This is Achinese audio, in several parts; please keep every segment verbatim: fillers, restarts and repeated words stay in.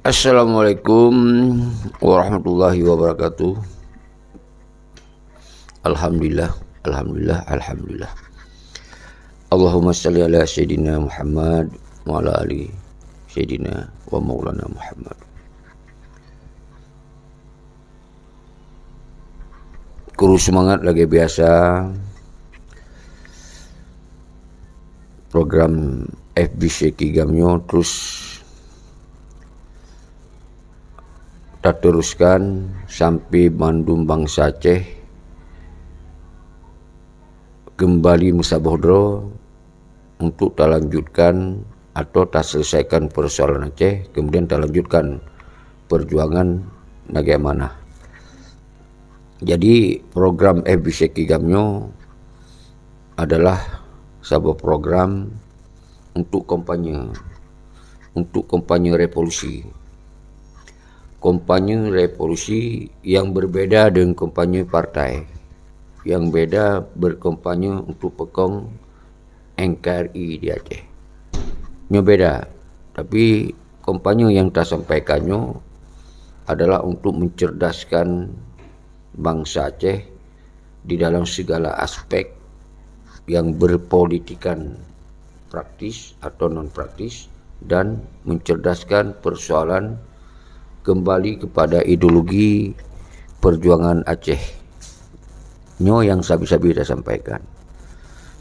Assalamualaikum warahmatullahi wabarakatuh. Alhamdulillah, alhamdulillah, alhamdulillah. Allahumma salli ala Sayyidina Muhammad wa ala ali Sayyidina wa Maulana Muhammad. Kru seumangat lagée biasa. Program F B C Kigam nyoe terus tateruskan sampai bandum bansa Aceh keumbali meusaboh droe untuk talanjutkan atau taselesaikan persoalan Aceh, kemudian talanjutkan perjuangan bagaimana. Jadi, program F B C Kigam nyoe adalah saboh program untuk kampanye, untuk kampanye revolusi. Kampanye revolusi yang berbeda dengan kampanye partai, yang beda berkampanye untuk peukong N K R I di Aceh. Nyoe beda, tapi kampanye yang tasampaikan nyoe adalah untuk mencerdaskan bansa Aceh di dalam segala aspek yang berpolitikan praktis atau non praktis dan mencerdaskan persoalan kembali kepada ideologi perjuangan Aceh. Nyoe nyang sabe-sabe tasampaikan.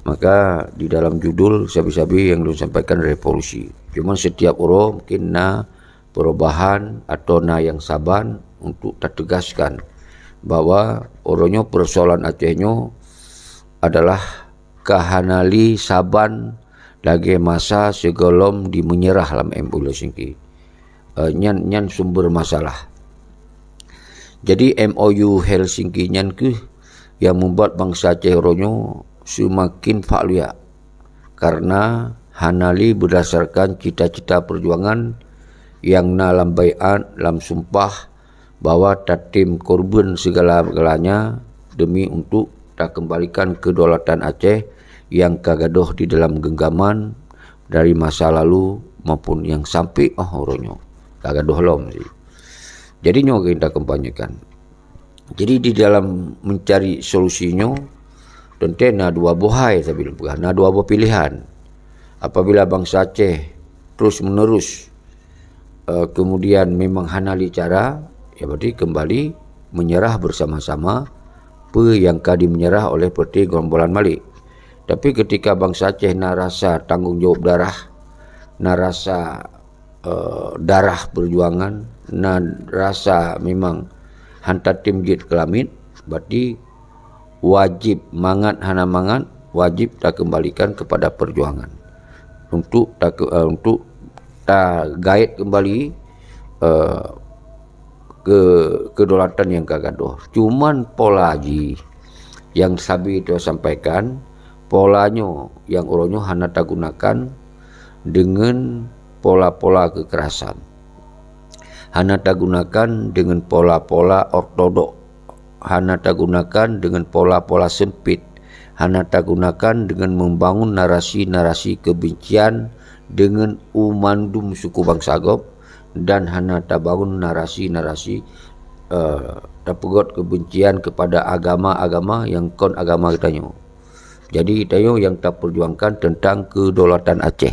Maka di dalam judul sabe-sabe nyang lôn sampaikan revolusi. Cuma setiap uroe mungkin na perubahan atau na nyang saban untuk tategaskan bahwa uroe nyoe persoalan Aceh nyoe adalah ka hana lé saban lagée masa sigohlom di meunyeurah lam M O U Helsinki. Eh, nyan, nyan sumber masalah. Jadi M O U Helsinki nyan kheueh nyang membuat bansa Aceh uroe nyoe seumaken fakluyak, karena hana lé berdasarkan cita-cita perjuangan nyang na lam baiat, lam sumpah, bahwa tatem korban segala-galanya demi untuk takembalikan kedaulatan Aceh nyang ka gadôh di dalam genggaman dari masa lalu maupun nyang sampai 'oh uroe nyoe. Ka gadôh lom cit. Jadi nyoe keuh takampanyekan. Jadi di dalam mencari solusi nyoe, teuntée na dua boh hai sabe lôn peugah, na dua boh pilihan. Apabila bansa Aceh terus menerus, eh, kemudian memang hana lé cara, ya berarti kembali menyerah bersama-sama peue nyang ka dimenyerah oleh Perdana Menteri Malik. Tapi ketika bansa Aceh na rasa tanggung jawab darah, na rasa, eh, darah perjuangan, na rasa memang han tatem jeuet keu lamiet, berarti wajib, mangat hana mangat, wajib takembalikan kepada perjuangan untuk take-, eh, untuk tagaet kembali, eh, ke kedaulatan nyang ka gadôh. Cuman pola jih nyang sabe tasampaikan, pola nyoe nyang uroe nyoe hana tagunakan deungon pola-pola kekerasan. Hana tagunakan deungon pola-pola ortodok. Hana tagunakan deungon pola-pola sempit. Hana tagunakan deungon membangun narasi-narasi kebencian deungon u mandum suku bansa gob, dan hana tabangun narasi-narasi, eh, tapeugot kebencian kepada agama-agama nyang kon agama geutanyoe. Jadi, geutanyoe nyang taperjuangkan teuntang kedaulatan Aceh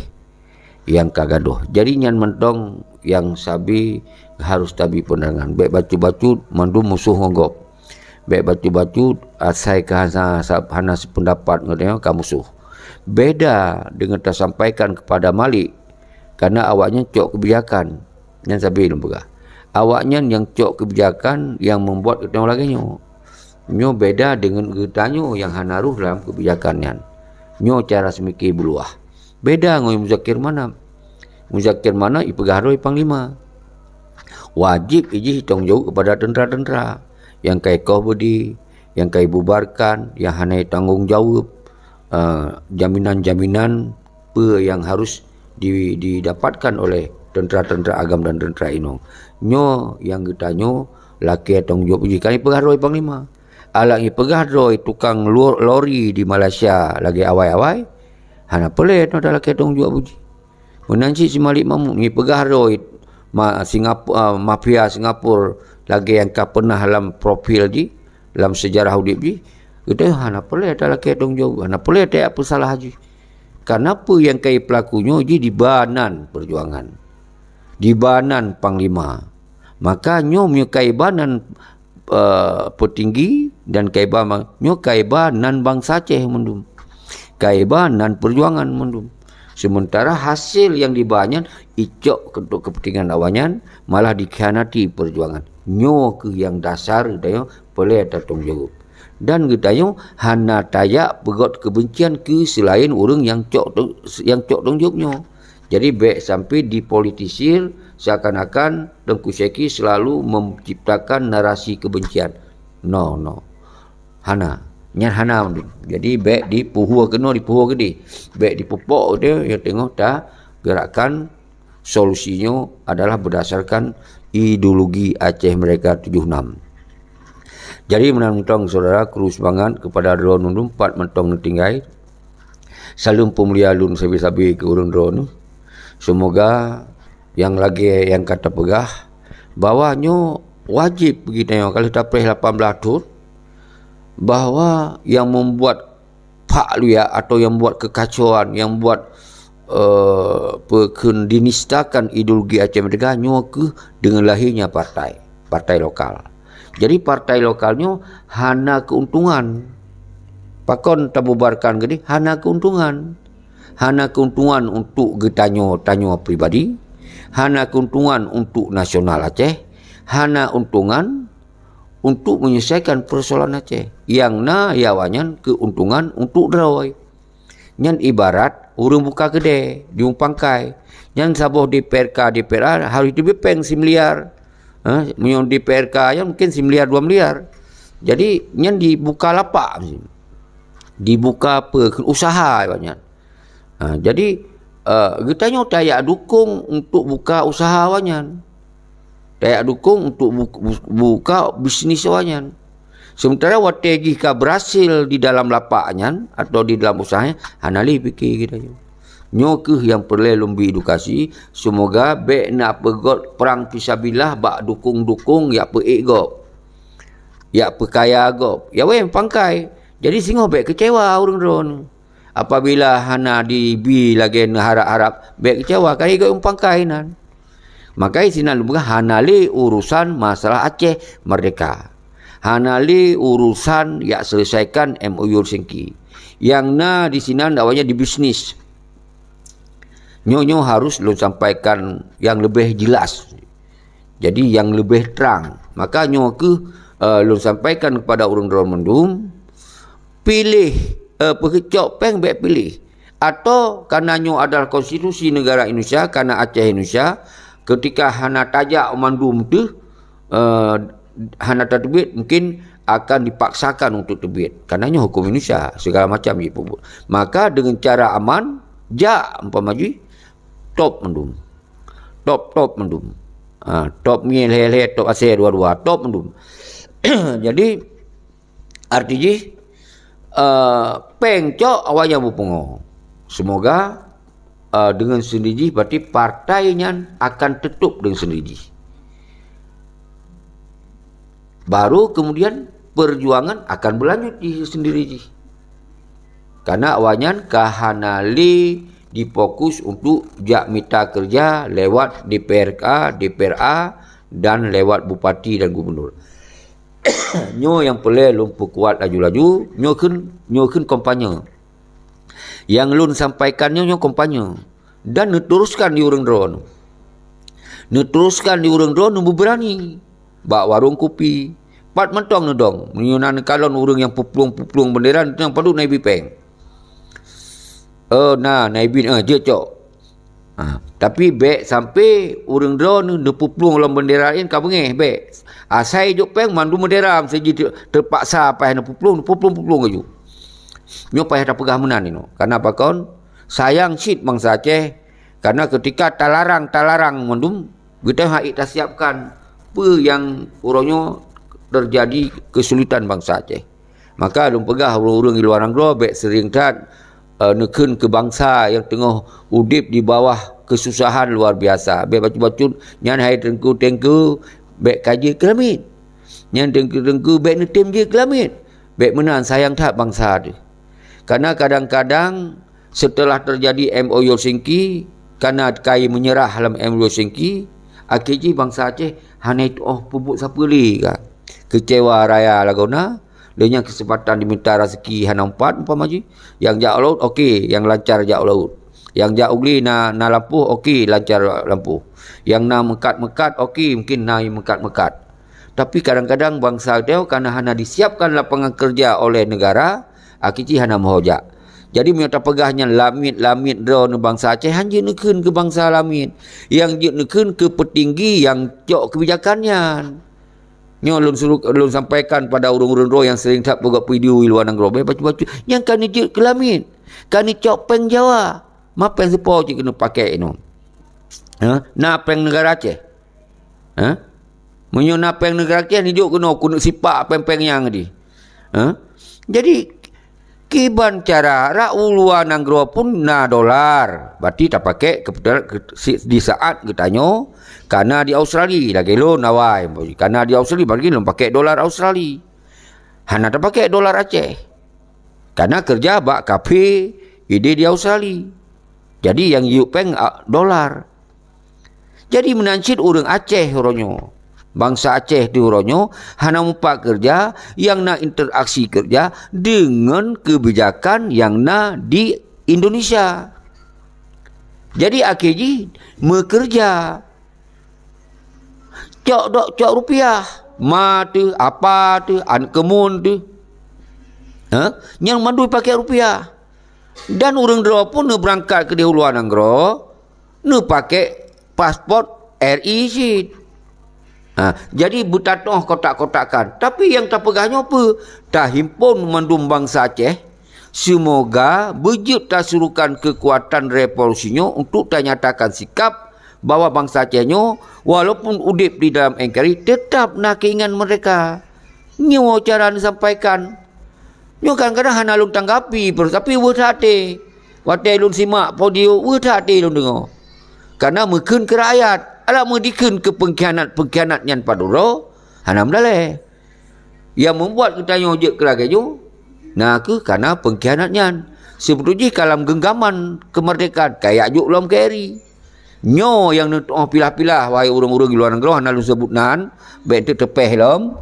nyang ka gadôh. Jadi, nyan mantong nyang sabe harôh tabi peundangan. Bék bacut-bacut mandum musoh ngon gob. Bék bacut-bacut asai ka hana, hana sependapat ngon geutanyoe ka musoh. Beda deungon tasampaikan kepada Malik, karena awaknyan cok kebijakan. Nyan sabe lôn peugah. Awaknyan nyang cok kebijakan nyang membuat geutanyoe lagée nyoe. Nyoe beda deungon geutanyoe nyang hana rôh lam kebijakan nyan. Nyoe cara seumike beuluwah. Beda ngon Muzakir Manaf. Muzakir Manaf ipeugah droe panglima. Wajéb ijih tanggung jaweueb kepada teuntara-teuntara nyang ka ikoh beudé, nyang ka ibubarkan, nyang hana tanggong jaweueb, eh, jaminan-jaminan peue nyang harus di, didapatkan oleh teuntara-teuntara agam dan teuntara inong. Nyoe nyang geutanyoe lakée tanggung jaweueb jih. Kan ipeugah droe panglima. Alah ngipeugah droe tukang lo-, lori di Malaysia lagée awai-awai, hana peureulée nyoe talakée tanggung jaweueb jih. Meunan cit si Malik Mahmud ngipeugah droe ma-, Singapura, mafia Singapura lagée nyang ka pernah lam profil jih, lam sejarah udeb jih, geutanyoe hana peureulée talakée tanggung jaweueb, hana peureulée tajak peusalah jih. Kareuna peue nyang ka jipeulaku nyoe jih diba nan peujuangan, diba nan panglima. Maka nyoe meunyoe ka jiba nan, eh, peutinggi dan ka jiba ma-, nyoe ka jiba nan bansa Aceh mandum. Ka jiba nan peujuangan mandum. Sementara hasil nyang diba nyan icok untuk kepentingan awaknyan, malah dikhianati peujuangan. Nyoe keuh nyang dasar geutanyoe peureulée tatanggung jaweueb. Dan geutanyoe hana tajak peugét keubencian keu seulaén ureuëng nyang cok, nyang cok tanggung jaweueb nyoe. Jadi bék sampai dipolitisir seakan-akan Teungku Syeki selalu menciptakan narasi kebencian. No, no. Hana. Nyan hana mandum. Jadi bék dipeuhue keunoe, dipeuhue keudeh. Bék dipupok keudeh nyang teungoh ta geurakkan solusi nyoe adalah berdasarkan ideologi Aceh Merdeka tujuh enam. Jadi meunan mantong saudara, kru seumangat keupada droeneuh pat mantong neutinggai. Saleuem peumulia lôn sabe-sabe keu ureuëng droeneuh. Seumoga nyang lagée nyang ka tapeugah bahwa nyoe wajéb geutanyoe ka lheueh tapreh lapan blaih thon bahwa nyang membuat pak luyak atau nyang buat kekacauan, nyang buat, eh, peue kheun dinistakan ideologi Aceh Merdeka nyoe keuh deungon lahirnya partai, partai lokal. Jadi partai lokal nyoe hana keuntungan. Pakon tabubarkan keudeh hana keuntungan. Hana keuntungan untuk geutanyoe, tanyoe pribadi, hana keuntungan untuk nasional Aceh, hana keuntungan untuk menyelesaikan persoalan Aceh. Nyang na ya awaknyan keuntungan untuk droe. Nyan ibarat ureuëng buka keudée di Umpangkai. Nyan saboh D P R K, D P R A harus teubiet péng similiar. Ha, meunyoe D P R K nyan mungkin similiar dua miliar. Jadi nyan dibuka lapak, dibuka apa, usaha awaknyan. Ha, jadi, eh, geutanyoe tajak dukung untuk buka usaha awaknyan. Tajak dukung untuk bu-, bu-, buka bisnis awaknyan. Sementara watée jih ka berhasil di dalam lapak nyan atau di dalam usaha nyan, hana lé pike geutanyoe. Nyoe keuh nyang peureulée lôn bri edukasi, seumoga bék na peugét prang fisabilillah bak dukung-dukung jak peuék gob, jak peukaya gob. Ya wéh, Umpangkai. Jadi singoh bék keucewa ureuëng droeneuh. Apabila hana dibi lagée neuharab-harab, bék keucewa, ka igok Umpangkai nan. Maka sinan lôn peugah hana lé urusan masalah Aceh Merdeka. Hana lé urusan jak selesaikan M O U Helsinki. Nyang na di sinan awaknyan di bisnis. Nyoe-nyoe harus lôn sampaikan nyang leubeh jelas. Jadi nyang leubeh trang. Maka nyoe keuh, eh, lôn sampaikan kepada ureuëng droe mandum, piléh, eh, peukeucok péng bék piléh. Atau karena nyoe adalah konstitusi negara Indonesia, karena Aceh Indonesia, ketika hana tajak mandum teuh, eh, hana tateubiet, mungkin akan dipaksakan untuk teubiet. Karena nyoe hukum Indonesia, segala macam jipeubuet. Maka dengan cara aman, jak umpama jih, top mandum. Top, top mandum. Ha, top ngieng lhée-lhée, top asée dua-dua, top mandum. Jadi, arti jih, eh, péng cok awaknyan beupungo. Semoga, eh, dengan sendiri jih, berarti partai nyan akan tetap dengan sendiri jih. Baru kemudian perjuangan akan berlanjut jih sendiri jih. Karena awaknyan ka hana lé difokus untuk jak mita kerja lewat D P R K, D P R A, dan lewat bupati dan gubernur. Nyoe nyang peureulée lôn peukuat laju-laju, nyoe kheun, nyoe kheun kampanye. Nyang lôn sampaikan nyoe, nyoe kampanye. Dan neuteruskan di ureuëng droeneuh. Neuteruskan di ureuëng droeneuh beubeurani. Bak warong kupi. Pat mantong neudong. Meunyoe na neukalon ureuëng nyang peuplueng-peuplueng bendera, nyang padub na ibi péng. Oh, na, na ibi, eh, jeuet cok. Ha, tapi bék sampai ureuëng droeneuh neupeuplueng lom bendera laén ka beungéh, bék. Asai jok péng mandum bendera meuseujid te-, teupaksa paih neupeuplueng, neupeuplueng-peuplueng laju. Nyoe payah tapeugah meunan inoe. Karena pakon? Sayang cit bansa Aceh. Karena ketika talarang-talarang mandum, geutanyoe hana tasiapkan peue nyang uroe nyoe terjadi kesulitan bansa Aceh. Maka lôn peugah ureuëng-ureuëng di luwa nanggroe bék seuring that, eh, neukheun keu bansa nyang teungoh udeb di bawah keususahan luar biasa. Bék bacut-bacut nyan hai teungku-teungku, bék ka jeuet keu lamiet. Nyan teungku-teungku bék neutem jeuet keu lamiet. Bék meunan, sayang that bansa teuh. Karena kadang-kadang setelah terjadi M O U Helsinki, karena kai menyerah lam M O U Helsinki, akhé jih bansa Aceh hana tuoh peubuet sapeue lé ka. Keucewa raya lagoena, lheueh nyan keuseumpatan jiminta raseuki hana meupat umpama jih. Nyang jak u laôt, oke, nyang lancar jak u laôt. Nyang jak u glé na, na lampôh, oke, lancar lampôh. Nyang na meukat-meukat, oke, mungkin na meukat-meukat. Tapi kadang-kadang bansa teuh karena hana disiapkan lapangan kerja oleh negara, akhé jih hana meuho jak. Jadi meunyoe tapeugah nyan lamiet-lamiet droeneuh bansa Aceh, han jeuet neukheun keu bansa lamiet. Nyang jeuet neukheun keu peutinggi nyang cok keubijakan nyan. Nyoe lôn suruh, lôn sampaikan pada ureuëng-ureuëng droe nyang sering that peugah video di luwa nanggroe, bék bacut-bacut. Nyang ka neujeuet keu lamiet, ka neucok péng Jawa. Ma péng soe po cit keuneuk pakai inoe? Ha? Na péng neugara Aceh? Ha? Meunyoe na péng neugara Aceh, neujok keunoe keuneuk sipak péng-péng nyang di. Ha? Jadi, kiban cara rot u luwa nanggroe pun na dolar, berarti tapakai kebetulan ke-, si-, di saat geutanyoe kana di Australia, lagée lôn awai, kana di Australia, berarti lôn pakai dolar Australia. Hana tapakai dolar Aceh. Kana keureuja bak kafe ideh di Australia. Jadi nyang jiyue péng, a, dolar. Jadi meunan cit ureuëng Aceh uroe nyoe. Bansa Aceh di uroe nyoe hana meupat keureuja nyang na interaksi keureuja deungon keubijakan nyang na di Indonesia. Jadi akhé jih meukeureuja. Cok dok cok rupiah, ma teuh, apa teuh, an keumuen teuh. Ha? Nyang mandum pakai rupiah. Dan ureuëng droe pun neubeurangkat keudeh u luwa nanggroe, neupakai paspot R I cit. Ha, jadi beutatoh kotak-kotakan. Tapi nyang tapeugah nyoe peue? Tahimpon mandum bansa Aceh, seumoga beujeuet tasurukan keukuatan revolusi nyoe untuk tanyatakan sikap bahwa bansa Aceh nyoe, walaupun udeb di dalam N K R I, teutap na keinginan meurdeka. Nyoe cara neusampaikan. Nyoe kadang-kadang hana lôn tanggapi, tapi weueh that até. Watée lôn simak video, weueh that até lôn deungoe. Kareuna meukheun keu rakyat, adak meudikheun keu peungkhianat-peungkhianat nyan padub droe, hana meudalée. Nyang meubuet geutanyoe jeuet keu lagée nyoe, na kheueh kareuna peungkhianat nyan. Seubeutôi jih ka lam geunggaman keumeurdehkaan, ka jak jok lom keu N K R I. Nyoe nyang neutuoh pilah-pilah, wahai ureuëng-ureuëng di luwa nanggroe, hana lôn seubut nan, bék teuteupeue lom.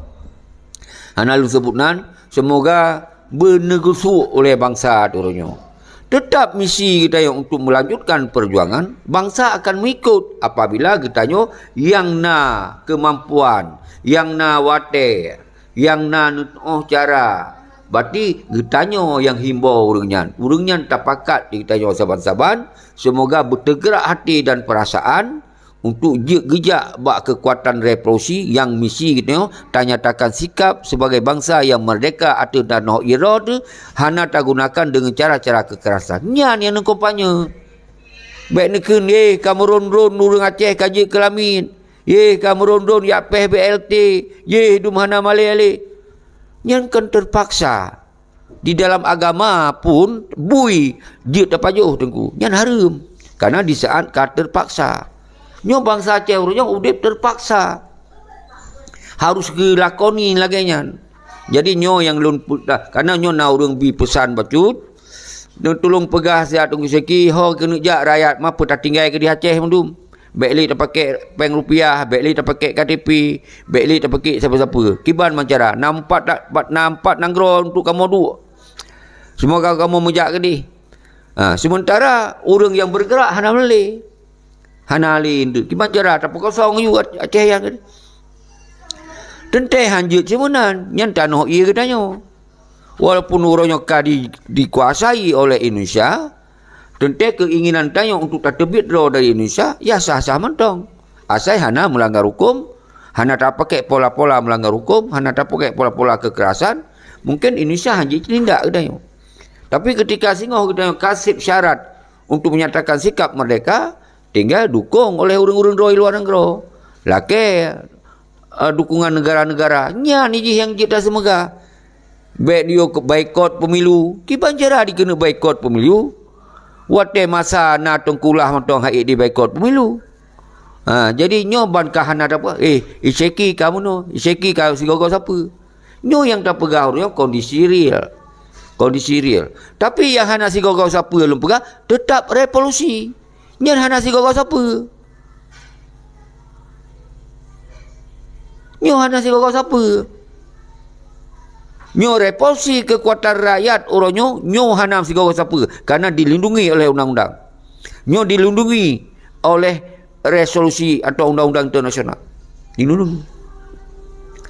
Hana lôn seubut nan, seumoga beuneugeusuk ulée bansa uroe nyoe. Teutap misi geutanyoe untuk meulanjutkan peujuangan, bansa akan meuikot apabila geutanyoe nyang na keumampuan, nyang na watée, nyang na neutuoh cara. Berarti geutanyoe nyang himbô ureuëng nyan. Ureuëng nyan tapakat di geutanyoe saban-saban, seumoga beuteugrak até dan peurasaan untuk jeuet geujak bak keukuatan revolusi nyang misi geutanyoe tanyatakan sikap sibagai bansa nyang meurdehka ateueh tanoh droe teuh, hana tagunakan deungon cara-cara keukerasan. Nyan nyang neukampanye. Bék neukheun, "Yeh, ka meuron-ron ureuëng Aceh ka jeuet keu lamiet. Yeh, ka meuron-ron jak péh B L T. Yeh, dum hana malée lé." Nyan kon teupaksa. Di dalam agama pun bui jeuet tapajoh, Teungku. Nyan hareuem. Kareuna di saat ka teupaksa. Nyoe bansa Aceh uroe nyoe udeb teupaksa. Harus geulakoni lagée nyan. Jadi nyoe nyang lôn pu-, dah, kareuna nyoe na ureuëng bi peusan bacut, neutulông peugah siat Teungku Syeki, ho keuneuk jak rakyat, ma peue tatinggai keudeh Aceh mandum. Bék lé tapakai péng rupiah, bék lé tapakai K T P, bék lé tapakai sapeue-sapeue. Kiban meucara, na empat ta-, empat, na empat nanggroe untuk kamoe duek. Seumoga kamoe meujak keudeh. Ha, seumeuntara ureuëng nyang beureugerak hana lé. Hana lé enteuk. Kiban cara tapeukosong yue Aceh nyan keudeh. Teuntée han jeuet siuroe nyan, nyan tanoh ié geutanyoe. Walaupun uroe nyoe ka di-, dikuasai oleh Indonesia, teuntée keuinginan tanyoe untuk tateubiet droe dari Indonesia, ya sah-sah mantong. Asai hana meulanggar huköm, hana tapakai pola-pola meulanggar huköm, hana tapakai pola-pola keukerasan, mungken Indonesia han jeuet tindak geutanyoe. Tapi keutika singoh geutanyoe ka seb syarat untuk menyatakan sikap merdeka, tinggai dukong oleh ureuëng-ureuëng droe di luwa nanggroe. Lakée, eh, dukungan negara-negara. Nyan jih nyang jeuet taseumoga. Bék diyue keu baikot pemilu. Kiban cara dikeuneuk baikot pemilu? Watée masa na teungkulah mantong hai di boikot pemilu. Ha, jadi nyoe ban ka hana dapat, eh, Isyeki ka meunoe, Isyeki ka sigoe-goe sapeue. Nyoe nyang tapeugah ureuëng nyoe kondisi real. Kondisi real. Tapi nyang hana sigoe-goe sapeue lôn peugah, teutap revolusi. Nyan hana sigoe-goe sapeue. Nyoe hana sigoe-goe sapeue. Nyoe revolusi kekuatan rakyat uroe nyoe, nyoe hana sigoe-goe sapeue, karena dilindungi oleh undang-undang. Nyoe dilindungi oleh resolusi atau undang-undang internasional. Dilindungi.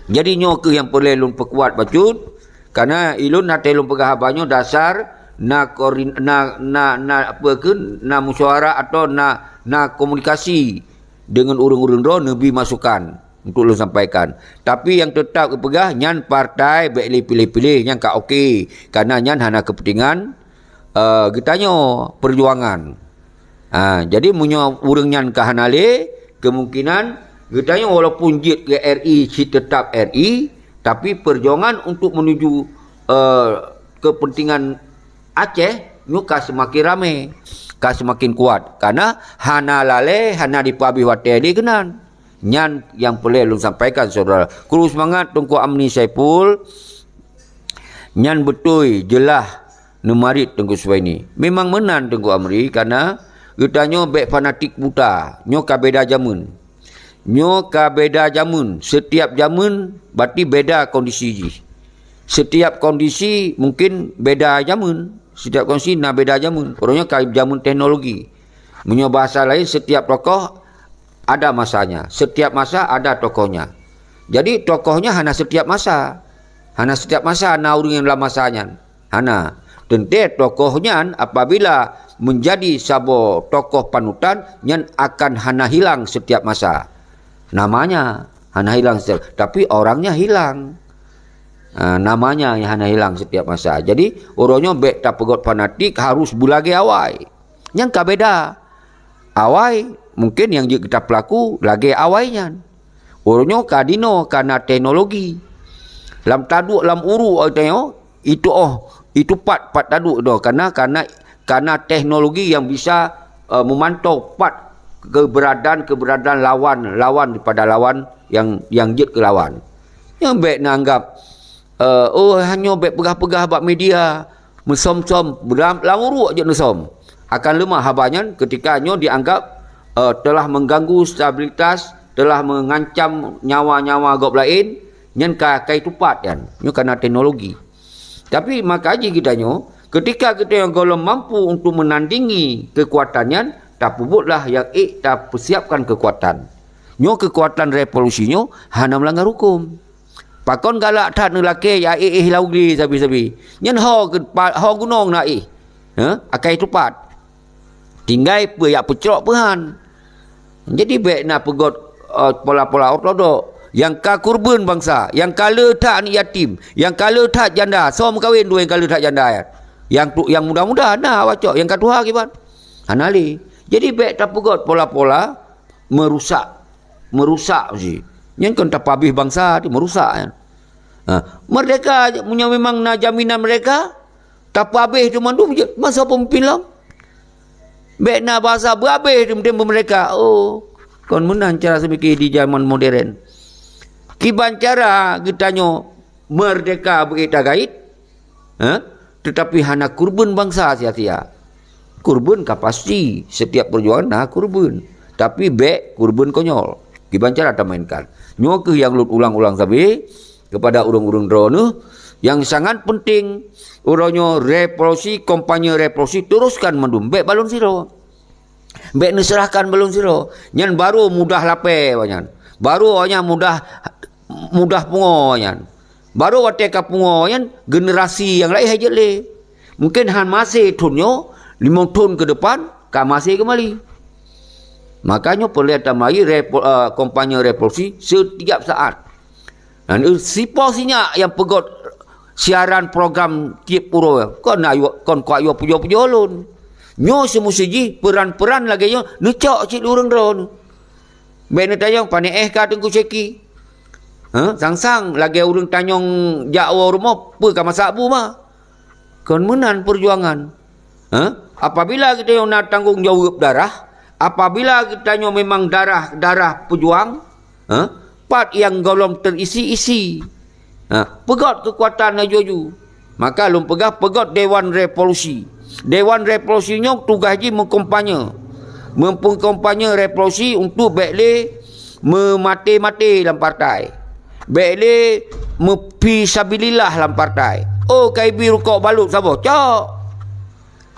Jadi nyoe keuh nyang peureulée lôn peukuat bacut, karena ilôn na teuh lôn peugah haba nyoe dasar na koordin-, na, na, na apa keuh, na musyawarah atau na, na komunikasi deungon ureuëng-ureuëng droe neubi masukan untuk lôn sampaikan. Tapi nyang teutap geupeugah nyan partai bék lé piléh-piléh, nyan ka oke. Karena nyan hana keupeuntengan, eh, geutanyoe perjuangan. Ha, jadi meunyoe ureuëng nyan ka hana lé, kemungkinan geutanyoe walaupun jeuet keu R I cit teutap R I, tapi perjuangan untuk menuju, eh, kepentingan Aceh nyoe ka seumaken ramé, ka seumaken kuat. Karena hana lalée, hana jipeuhabéh watée lé keunan. Nyan nyang peureulée lôn sampaikan, syedara. Kru seumangat Teungku Amri Saiful, nyan beutôi jeulaih neumarit Teungku Subaini. Memang meunan Teungku Amri, karena geutanyoe bék fanatik buta. Nyoe ka beda jameun. Nyoe ka beda jameun. Setiap jameun berarti beda kondisi jih. Setiap kondisi mungkin beda jameun. Setiap kondisi na beda jameun. Uroe nyoe ka jameun teknologi. Meunyoe bahasa lain, setiap tokoh ada masanya. Setiap masa ada tokohnya. Jadi, tokohnya hana setiap masa. Hana setiap masa na ureuëng nyang lam masa nyan. Hana. Teuntée tokoh nyan apabila menjadi saboh tokoh panutan, nyan akan hana hilang setiap masa. Namanya hana hilang setiap, tapi orangnya hilang. Ha, namanya yang hana hilang setiap masa. Jadi, uroe nyoe bék tapeugot fanatik harus beulagée awai. Nyang ka beda. Awai, mungkin nyang jeuet geuta peulaku lagée awai nyan. Uroe nyoe ka dinoe kana teknologi. Lam taduek lam uruek tanyoe, itu oh, itu pat, pat taduek doh. Kana, kana, kana teknologi yang bisa, eh, memantau pat keberadaan-keberadaan lawan, lawan daripada lawan yang, yang jeuet keu lawan. Nyang bék na anggap Eh, oh, hanyoe bék peugah-peugah bak media, meusom-som, lam, lam uruek jeuet meusom. Akan leumah haba nyan ketika nyoe dianggap, eh, telah mengganggu stabilitas, telah mengancam nyawa-nyawa gob laén, nyan ka, ka itupat nyan. Nyoe kana teknologi. Tapi maka jih geutanyoe, ketika geutanyoe gohlom mampu untuk menandingi kekuatan nyan, tapeubuetlah nyang ék tapeusiapkan kekuatan. Nyoe kekuatan revolusi nyoe hana meulanggar huköm. Pakon galak that neulakée jak éh-éh lam ugli sabe-sabe. Nyan ho geu-, pa-, ho gunong na éh. Heh, akai tupat. Tinggai peue jak peucrok peuhan. Jadi bék na peugot, eh, pola-pola ortodok. Nyang ka kurbeuen bansa, nyang ka le that aneuk yatim, nyang ka le that janda, soe meukawen dua nyang ka le that janda nyan. Nyang tu, nyang muda-muda na awak cok, nyang ka tuha kiban. Hana lé. Jadi bék tapeugot pola-pola meurusak, meurusak meusti. Nyan kon tapeuhabéh bansa tu, meurusak nyan. Ha, merdeka, meunyoe memang na jaminan merdeka, tapeuhabéh tu mandum jeuet masa pemimpin lom. Bék na basa beuhabéh tu meuteumé merdeka. Oh, kon meunan cara seumike di zaman modern. Kiban cara geutanyoe merdeka beuet tagait, ha? Tetapi hana kurban bansa sia-sia. Kurban ka pasti, setiap perjuangan na kurban. Tapi bék kurban konyol. Kiban cara tamainkan. Nyoe keuh nyang lôn ulang-ulang sabe kepada ureuëng-ureuëng droeneuh nyang sangat penting. Uroe nyoe revolusi, kampanye revolusi, teruskan mandum. Bék balon sidroe. Bék neuseurahkan balon sidroe. Nyan baru mudah lapée awaknyan. Baru awaknyan mudah, mudah pungo awaknyan. Baru watée ka pungo awaknyan, generasi nyang laén hai jeuet lé. Mungkin han maséh thon nyoe, limong thon keu depan, ka maséh keumali. Maka nyoe peureulée tamari repo-, eh, kampanye revolusi setiap saat. Dan sipo sinyak nyang peugot siaran program tieb uroe, kon na yue-, kon kuat yue pujoe-pujoe lôn. Nyoe seumusi jih peuran-peuran lagée nyoe neucok cit ureuëng droeneuh. Bék neutanyong pane éh ka Teungku Syeki. Ha? Sang-sang lagée ureuëng tanyong jak woe rumoh, peue ka masak bu ma? Kon meunan peujuangan. Ha? Apabila geutanyoe na tanggong jaweueb darah, apabila geutanyoe memang darah-darah peujuang, ha, pat nyang gohlom teurisi-isi. Ha, peugöt keukuatan laju-laju. Maka lôn peugah peugöt Dewan Revolusi. Dewan Revolusi nyoe tugaih jih meukampanye. Meukampanye revolusi untuk bék lé meumaté-maté lam partai. Bék lé meufisabilillah lam partai. Oh, ka ibi rukok balot saboh, cok.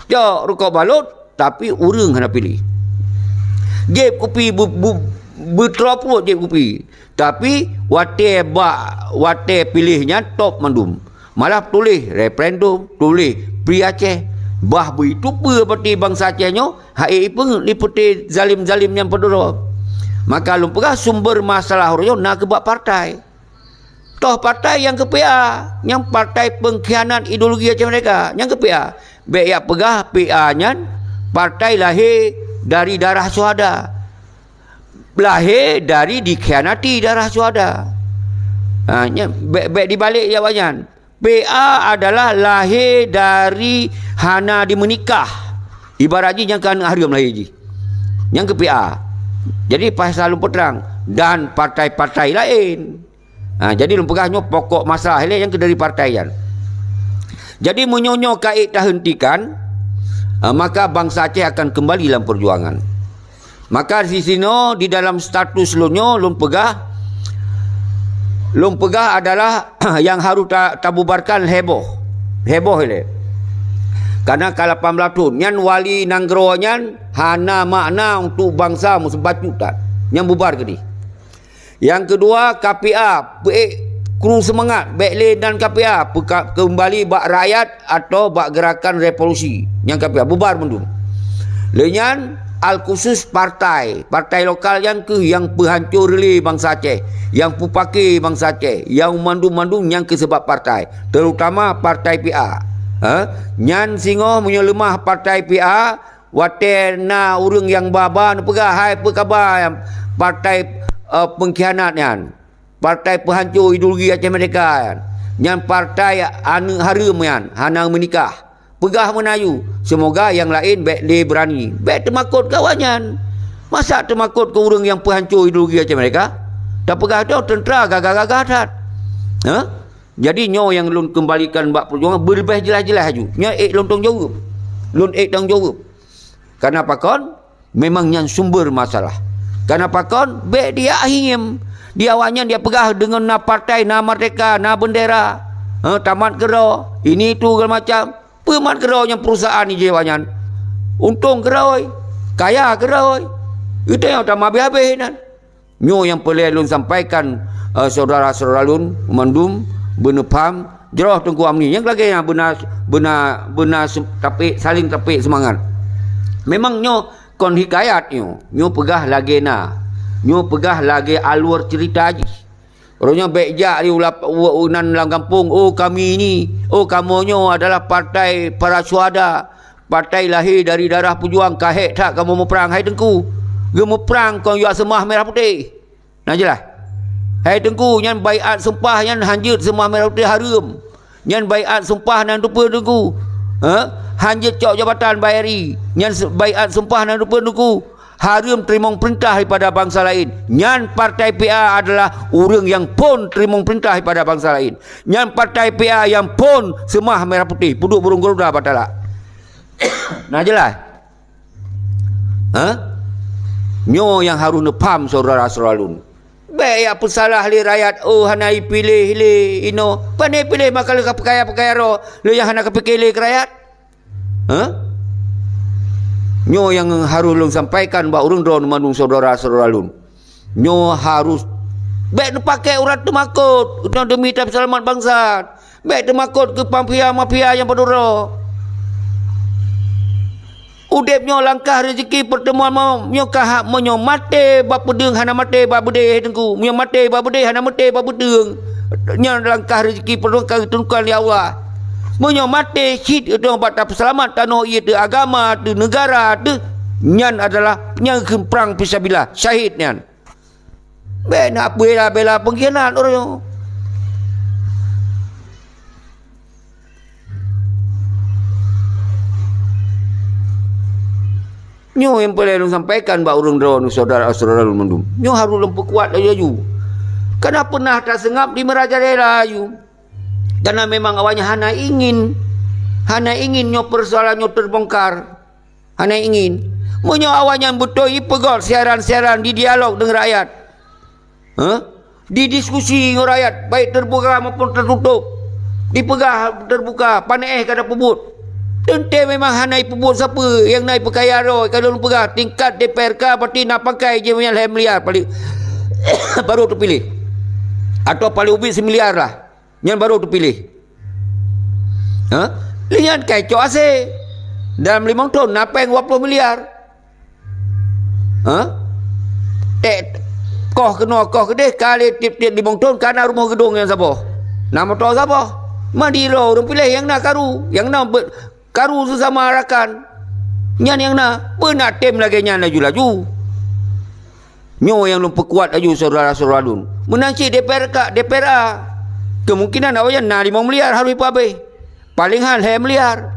Cok rukok balot, tapi ureuëng hana piléh. Jieb kupi bu-, bu-, beutroe pruet jieb kupi. Tapi watée bak, watée piléh nyan top mandum. Malah tuléh referendum, tuléh Free Aceh. Bah beuitu peue peuti bansa Aceh nyoe, hai ipeungeuet lé peuti zalim-zalim nyang peuduro. Maka lôn peugah sumber masalah uroe nyoe na keu bak partai. Toh partai nyang keu P A, nyang partai pengkhianat ideologi Aceh Merdeka, nyang keu P A. Bék yak peugah P A nyan partai lahé dari darah syuhada. Lahé dari dikhianati darah syuhada. Ha, nyan bék, bék dibalek ya awaknyan. P A adalah lahé dari hana dimeunikah. Ibarat jih nyang ka aneuk hareuem lahé jih. Nyang keu P A. Jadi pasal lôn peutrang dan partai-partai laén. Ha, jadi lôn peugah nyoe pokok masalah ilée nyang keudari partai nyan. Jadi meunyoe nyoe ka ék tahentikan, ha, maka bansa Aceh akan kembali lam perjuangan. Maka di sinoe di dalam status lôn nyoe lôn peugah, lôn peugah adalah yang harus ta-, tabubarkan heboh. Heboh ilée. Karena ka lapan belas thon nyan wali nanggroe nyan hana makna untuk bansa meuseubab juta. Nyan bubar keudeh. Nyang keudua, K P A, peuék kru seumangat, bék lé nan K P A, peuka-, keumbali bak rakyat atau bak gerakan revolusi. Nyang K P A, bubar mandum. Lé nyan, al khusus partai. Partai lokal nyang keuh nyang peuhanco reulée bansa Aceh, nyang peupake bansa Aceh, nyang mandum-mandum nyang keu seubab partai, terutama partai P A. Ha? Nyan singoh meunyoe leumah partai P A, watée na ureuëng nyang ba-ba neupeugah, "Hai, peue kaba partai, eh, pengkhianat nyan? Partai peuhanco ideologi Aceh Merdeka nyan? Nyan partai aneuk hareuem nyan, hana meunikah." Peugah meunayu, seumoga nyang laén bék lé beurani. Bék teumakot keu awaknyan. Masa teumakot keu ureuëng nyang peuhanco ideologi Aceh Merdeka? Tapeugah droe teuntra gagah-gagah that. Ha? Jadi nyoe nyang lôn keumbalikan bak peujuangan beuleubeh jeulaih-jeulaih laju. Nyoe ék lôn tanggung jaweueb. Lôn ék tanggung jaweueb. Karena pakon? Memang nyan sumber masalah. Karena pakon? Bék diyak hiem. Di awaknyan diyak peugah deungon na partai, na merdeka, na bendera. Ha, tamat keudroe, ini itu segala macam. Peue mat keudroe nyang perusahaan ijih awaknyan? Untông keudroe, kaya keudroe. Itu nyang utama habéh-habéh nan. Nyoe nyang peureulée lôn sampaikan, eh, syedara-syedara lôn mandum beuneupham jroh Teungku Amni. Nyang lagée nyan beuna, beuna, beuna se-, tapék, saléng tapék seumangat. Memang nyoe kon hikayat nyoe, nyoe peugah lagée na. Nyoe peugah lagée alur ceurita jih. Roh nyoe bék jak di ulap-, u-, u-, nan lam gampông, "Oh, kami ini, oh, kamoe nyoe adalah partai para syuhada, partai lahé dari darah peujuang, ka hék that kamoe muprang." Hai Teungku, geumuprang kon yue seumah merah putéh. Na jeulaih? Hai Teungku, nyan baiat sumpah nyan hanjeuet seumah merah putéh hareuem. Nyan baiat sumpah nan teupeue Teungku. Ha? Hanjeuet cok jabatan bayari. Nyan se-, baiat sumpah nan teupeue Teungku. Hareuem teurimong peurintah daripada bansa laén. Nyan partai P A adalah ureuëng nyang phon teurimong peurintah daripada bansa laén. Nyan partai P A nyang phon seumah merah putéh, peuduek burông garuda batala. Na jeulaih? Ha? Nyoe nyang harôh neupham syedara-syedara lôn. Bék jak peusalah lé rakyat, "Oh, hana ipiléh lé inoe." Pane ipiléh maka lé ka peukaya-peukaya droe, lé nyang hana kapike lé keu rakyat? Ha? Nyoe nyang harôh lôn sampaikan bak ureuëng droeneuh mandum syedara-syedara lôn. Nyoe harôh bék neupakée urat teumakot, keunoe deumi tapeuseulamat bansa. Bék teumakot keu mafia-mafia nyang padub droe. Udeb nyoe langkah rezeki peuteumuan mo-, nyoe ka hak meunyoe maté bak peudeueng hana maté bak beudé, hai Teungku. Meunyoe maté bak beudé hana maté bak peudeueng. Nyoe langkah rezeki peuteumuan ka geuteuntukan lé Allah. Meunyoe maté cit keunoe bak tapeuseulamat tanoh ié teuh, agama teuh, neugara teuh, nyan adalah nyang kheun prang fisabilillah, syahid nyan. Bék na bela-bela pengkhianat ureuëng nyoe. Nyoe nyang peureulée lôn sampaikan bak ureuëng droeneuh, syedara-syedara lôn mandum. Nyoe harôh lôn peukuat laju-laju. Kana peunah taseungab di meunajaléh laju. Kana memang awaknyan hana ingin, hana ingin nyoe peusoalan nyoe teubongkar. Hana ingin. Meunyoe awaknyan beutôi ipeugét siaran-siaran di dialog deungon rakyat, ha? Didiskusi ngon rakyat, baik teubuka maupun teututup. Dipeugah teubuka, pane éh ka tapeubuet. Teuntée memang hana ipeubuet sapeue, nyang na ipeukaya droe, ka lôn peugah, tingkat D P R K berarti na pangkai jih nyan lhée miliar paling, barô teupiléh. Atawa paling ubit similiar lah. Nyan barô teupiléh. Ha? Lé nyan kai cok asé. Dalam limong thon na péng dua ploh miliar. Ha? Ték koh keunoe koh keudeh, ka lé tiep-tiep limong thon ka na rumoh geudong nyang saboh. Na moto saboh. Mandum ureuëng piléh nyang na karu, nyang na be-, karu seusama rakan. Nyan nyang na, peue na tem lagée nyan laju-laju. Nyoe nyang lôn peukuat laju syedara-syedara lôn. Meunan cit D P R K, D P R A. Kemungkinan awaknyan na limong miliar harôh ipeuabéh. Paléng han lhée miliar.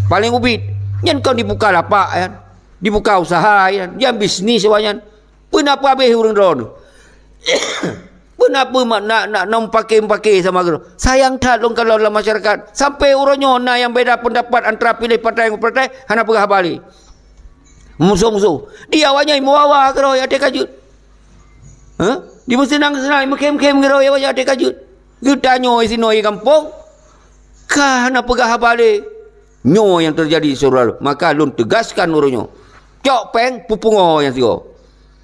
Paléng ubit. Nyan kon dibuka lapak nyan. Dibuka usaha nyan. Nyan bisnis awaknyan. Peue na peuabéh ureuëng droeneuh? Peue na peue ma-, na, na, na meupaké-meupaké sama keudroe? Sayang that lôn kalon lam masyarakat. Sampai uroe nyoe na nyang beda peundapat antara piléh partai ngon partai, hana peugah haba lé. Musoh-musoh. Di awaknyan meuwawa keudroe ateueh ka jeuet. Ha? Di meuseunang-seunang, meukhém-khém keudroe awaknyan ateueh ka jeuet. Geutanyoe sinoe di gampông, ka hana peugah haba lé. Nyoe nyang teujadi, syedara. Maka lôn teugaskan uroe nyoe. Cok péng, peupungo nyang sigoe.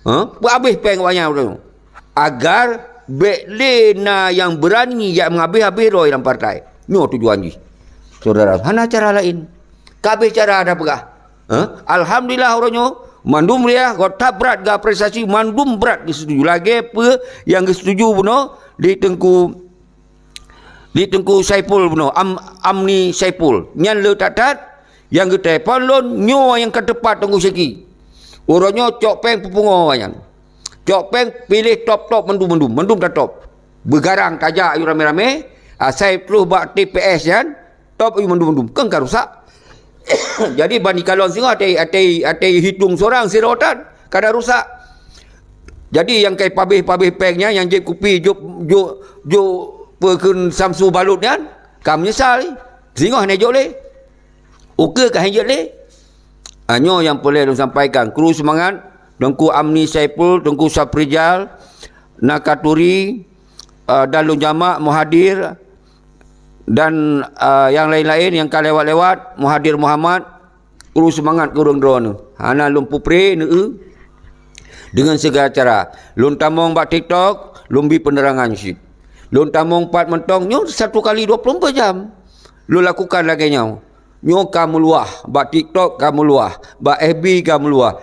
Ha? Peuabéh péng awaknyan uroe nyoe. Agar bék lé na nyang beurani jak meuhabéh-habéh droe lam partai. Nyoe tujuan jih. Syedara, hana cara laén. Ka habéh cara dah peugah. Ha? Alhamdulillah, uroe nyoe, mandum meriah, gobnyan brat geuapresiasi, mandum brat geusetuju. Lagée peue nyang geusetuju bunoe di Teungku, di Teungku Saiful bunoe, Am-, Amni Saiful. Nyan le that-that, nyang geutelepon lôn, nyoe nyang ka teupat Teungku Syeki. Uroe nyoe cok péng peupungo awaknyan. Cok péng piléh top-top mandum-mandum, mandum tatop. Beugarang tajak ayue ramé-ramé, asai troh bak T P S nyan, top ayue mandum-mandum. Kon ka rusak. Jadi, ban ikalon singoh até, até, até hitong seurang sidroe tan, ka na rusak. Jadi, nyang kai pabéh-pabéh péng nyan, nyang jieb kupi, jok, jok, jok peukheun Samsu balot nyan, ka meunyeusal. Singoh hana jok lé. Ukeue ka hana jeuet lé. Ah, nyoe nyang peureulée lôn sampaikan. Kru seumangat, Teungku Amni Saiful, Teungku Saprijal, Nakaturi, ah, dan lôn jamak muhadir, dan, ah, nyang laén-laén nyang ka lewat-lewat, muhadir Muhammad, kru seumangat keu ureuëng droeneuh. Hana lôn peupré neu-eu deungon segala cara. Lôn tamong bak TikTok, lôn bi peunerangan cit. Lôn tamong pat mantong nyoe satu kali dua puluh empat jam. Lôn lakukan lagée nyoe. Nyoe ka meuluah, bak TikTok ka meuluah, bak F B ka meuluah.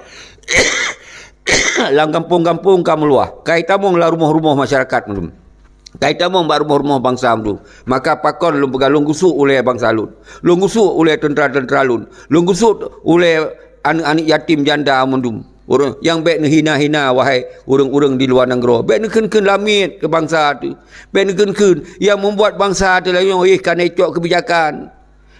Lam gampông-gampông ka meuluah. Kai tamong lam rumoh-rumoh masyarakat mandum. Kai tamong bak rumoh-rumoh bansa mandum. Maka pakon lôn peugah lôn geusuek ulée bansa lôn. Lôn geusuek ulée teuntra-teuntra lôn. Lôn geusuek ulée aneuëk-aneuëk yatim janda mandum. Ureuëng nyang bék neuhina-hina, wahai ureuëng-ureuëng di luwa nanggroe. Bék neukheun-kheun lamiet keu bansa teuh. Bék neukheun-kheun nyang meubuet bansa teuh lagée nyoe, ih, ka na icok keubijakan.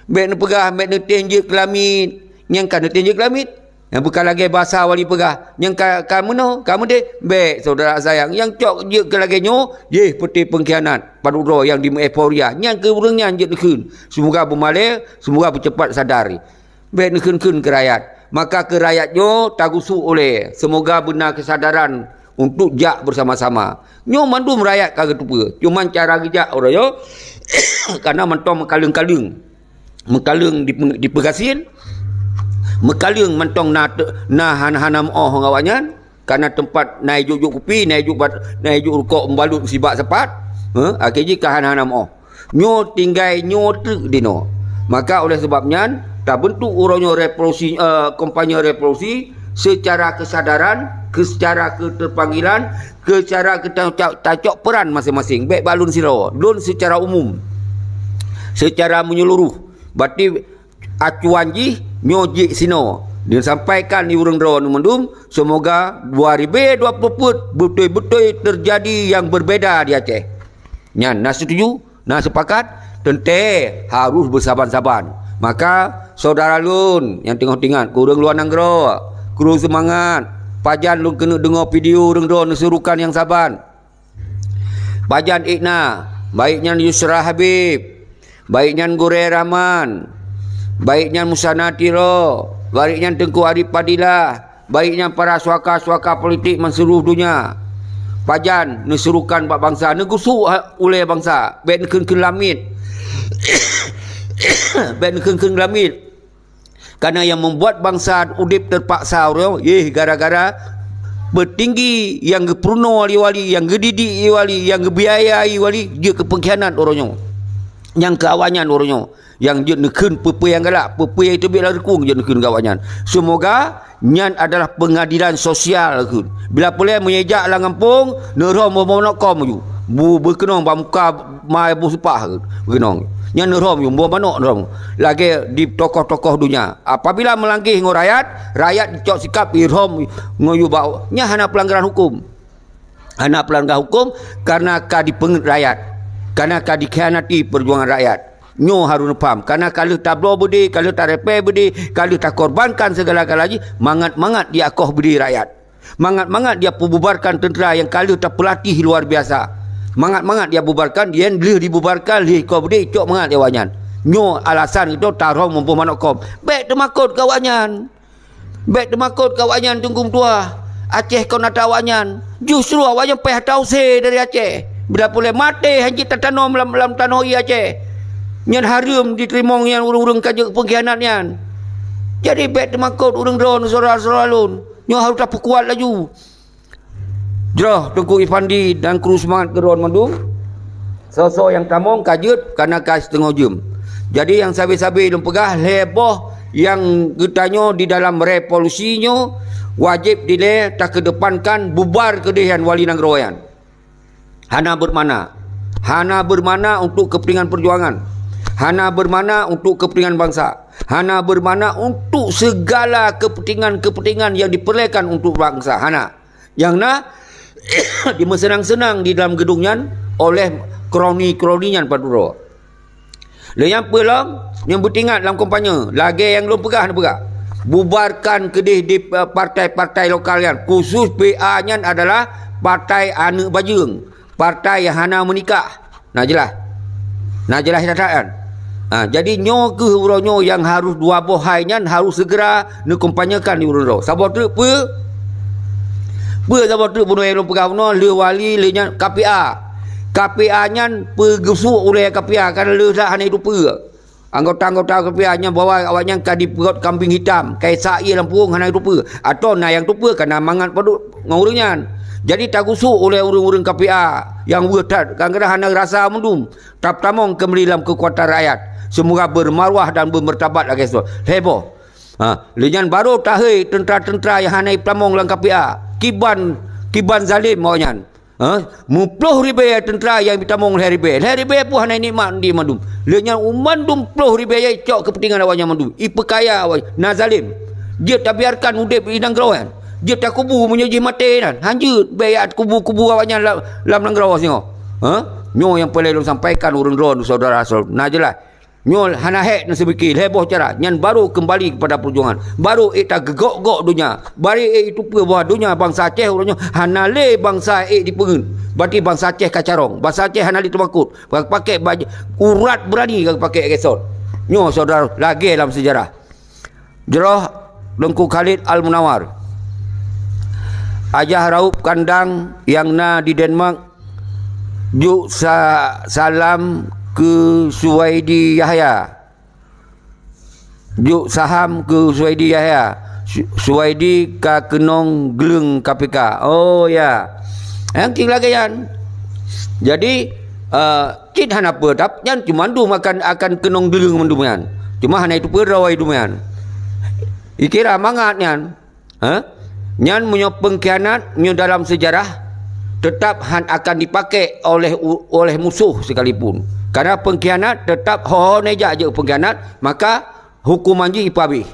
Bék neupeugah, bék neutem jeuet keu lamiet. Nyang ka neutem jeuet keu lamiet. Nyang beuka lagée basa wali peugah, nyang ka, ka meunoe, ka meudeh. Bék, syedara sayang, nyang cok jeuet keu lagée nyoe, jih peuté peungkhianat, padub droe nyang dimeueuforia. Nyang keu ureuëng nyan jeuet neukheun. Seumoga beumalée, seumoga beucepat sadar. Bék neukheun-kheun keu rakyat. Maka keu rakyat nyoe tageusuek ulée. Seumoga beuna keusadaran untuk jak beusama-sama. Nyoe mandum rakyat ka geuteupeue. Cuman cara geujak uroe nyoe, kana mantong meukaleueng-kaleueng. Meukaleueng dipeu-, dipeugasien. Meukaleueng mantong na te-, na hana-hana meuoh ngon awaknyan. Kana teumpat na ijok-jok kupi, na ijok bat-, na ijok rukok meubalot sibak sapat. Heh, akhé jih ka hana-hana meuoh. Nyoe tinggai nyoe treuk dinoe. Maka oleh sebab nyan, tabentuk uroe nyoe revolusi, eh, kampanye revolusi secara kesadaran, ke-, secara keterpanggilan, ke-, secara ke-, ta-, ta-, tacok peran masing-masing. Bék bak lôn sidroe, lôn secara umum, secara menyeluruh. Berarti acuan jih nyoe jih sinoe. Disampaikan di ureuëng droeneuh mandum, semoga dua ribu dua puluh peuet beutôi-beutôi terjadi nyang berbeda di Aceh. Nyan na setuju? Na sepakat, teuntée harôh beusaban-saban. Maka, syedara lôn nyang teungoh teuingat, keu ureuëng luwa nanggroe, Kru seumangat. Pajan lôn keuneuk deungoe video ureuëng droe neusurukan nyang saban. Pajan ék na, baik nyan Yusra Habib, baik nyan Gurée Rahman, baik nyan Musana Tiro, baik nyan Teungku Arif Fadilah, baik nyan para suaka-suaka politik meuseuluruh donya. Pajan neusurukan bak bansa, neugusuk ha-, ulée bansa, bék neukheun-kheun lamiet. Bék neukheun-kheun lamiet. Karena yang membuat bansa udeb terpaksa uroe nyoe, yeh gara-gara peutinggi nyang geupeurunoe lé wali, nyang geudidik lé wali, nyang geubiayai wali, jeuet keu peungkhianat uroe nyoe. Nyang keu awaknyan uroe nyoe. Nyang jeuet neukheun peue-peue nyang galak, peue-peue nyang teubiet lam reukung jeuet neukheun keu awaknyan. Seumoga nyan adalah pengadilan sosial kheun. Bila puléh meunyoe jak lam gampông, neurhom boh manok kôm ju. Bu beukeunong bak muka mai boh seupah kheun. Beukeunong. Nyan neurhom ju, boh manok neurhom. Lagée di tokoh-tokoh donya. Apabila meulanggeh ngon rakyat, rakyat jicok sikap irhom ngon ju bak. Nyan hana pelanggaran hukum. Hana pelanggaran hukum karena ka dipeungeut rakyat. Karena ka dikhianati perjuangan rakyat. Nyoe harôh neupaham, karena ka lheueh tabloe beudé, ka lheueh tarepée beudé, ka lheueh takorbankan segala-gala jih, mangat-mangat jiakoh beudé rakyat. Mangat-mangat jipeububarkan teuntera nyang ka lheueh tapeulatih luar biasa. Mangat-mangat jibubarkan, nyang lheueh dibubarkan, lheueh ikoh beudé, icok mangat lé awaknyan. Nyoe alasan geutanyoe tarhom boh manok kôm. Bék teumakot keu awaknyan. Bék teumakot keu awaknyan, Teungku meutuah. Aceh kon atra awaknyan. Justru awaknyan paih atra use dari Aceh. Bila puléh maté hana jeuet tatanom lam, lam tanoh ié Aceh. Nyan hareuem jiteurimong nyan ureuëng-ureuëng ka jeuet peungkhianat nyan. Jadi bék teumakot ureuëng droe syedara-syedara lôn. Nyoe harôh tapeukuat laju. Jroh Teungku Irfandi dan kru seumangat keudroe mandum. Soe-soe nyang tamong ka jeuet kana ka siteungoh jeuem. Jadi nyang sabe-sabe lôn peugah lhée boh nyang geutanyoe di dalam revolusi nyoe wajéb dilée takeudepankan bubar keudeh nyan wali nanggroe nyan. Hana bermakna. Hana bermakna untuk kepentingan perjuangan. Hana bermakna untuk kepentingan bangsa. Hana bermakna untuk segala kepentingan-kepentingan yang diperlukan untuk bangsa. Hana. Nyang na dimeuseunang-seunang di dalam geudong nyan oleh kroni-kroni nyan padub droe. Lé nyang peulom nyang beutingat lam kampanye, lagée nyang lôn peugah neupeugah, bubarkan keudeh di, eh, partai-partai lokal nyan, khusus P A nyan adalah partai aneuëk bajeueng, partai nyang hana meunikah. Na jeulaih? Na jeulaih that-that kan? Ha, jadi nyoe kheueh uroe nyoe nyang harôh dua boh hai nyan harôh segera neukampanyekan di ureuëng droe. Saboh treuk peue? Peue saboh treuk bunoe lôn peugah bunoe lheueh wali lheueh nyan K P A. K P A nyan peugeusuek ulée K P A kan lheueh that hana jiteupeue. Anggota-anggota K P A nyan bahwa awaknyan ka dipeugét kambing hitam, ka jisak ié lam purueng hana jiteupeue. Atawa na nyang teupeue kana mangat padub ngon ureuëng nyan. Jadi tagusok ulée ureuëng-ureuëng K P A nyang weueh that, kadang-kadang hana rasa mandum. Tapeutamong keumbali lam keukuatan rakyat. Seumoga beumarwah dan beumeurtabat lagée soe. Heboh. Ha, lé nyan barô tahé teuntra-teuntra nyang hana jipeutamong lam K P A. Kiban, kiban zalim awaknyan. Ha, meuploh ribée teuntra nyang jitamong lhée ribée. Lhée ribée pun hana nikmat di mandum. Lé nyan u mandum ploh ribée jicok keupeuntengan awaknyan mandum. Ipeukaya awaknyan. Na zalim. Jeuet tabiarkan udeb di nanggroe nyan. Jeuet takubu meunyoe jih maté nyan. Hanjeuet bék jak kubu-kubu awaknyan lam, lam nanggroe singoh. Ha? Nyoe nyang peureulée lôn sampaikan ureuëng droe syedara-syedara. Na jeulaih. Nyoe hana hék neuseubike lhée boh cara, nyan barô keumbali keupada peujuangan. Barô ék tageugok-gok donya. Barô ék jiteupeue bahwa donya bansa Aceh uroe nyoe hana lé bansa ék jipeungeut. Berarti bansa Aceh ka carông. Bansa Aceh hana lé teumakot. Ka geupakée baj-, urat beurani ka geupakée lagée sot. Nyoe syedara lagée lam seujarah. Jroh Teungku Khalid Al-Munawar. Ajah raup kandang nyang na di Denmark, juk sa-, salam keu Suwaidi Yahya. Juk saham keu Suwaidi Yahya. Su-, Suwaidi ka keunong gleueng K P K. Oh, ya. Nyang cit lagée nyan. Jadi, eh, cit hana peue, tap-, nyan cuma mandum akan, akan keunong gleueng mandum nyan. Cuma hana jiteupeue droe mandum nyan. Ikira mangat nyan. Ha? Nyan meunyoe peungkhianat, nyoe dalam seujarah, teutap han akan dipaké oleh u-, oleh musoh sekalipun. Karena peungkhianat teutap ho-ho neujak jeuet peungkhianat, maka hukuman jih ipeuhabéh.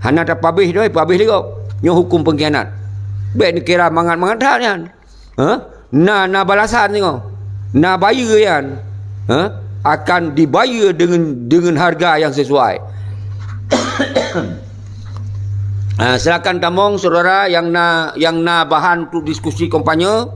Hana tapeuhabéh doe, ipeuhabéh lé gob. Nyoe huköm peungkhianat. Bék neukira mangat-mangat that nyan. Ha? Na, na balasan singoh. Na bayeue nyan. Ha? Akan dibayeue deungon, deungon hareuga nyang sisuai. Ah, silakan tamong saudara yang na, yang na bahan untuk diskusi kampanye.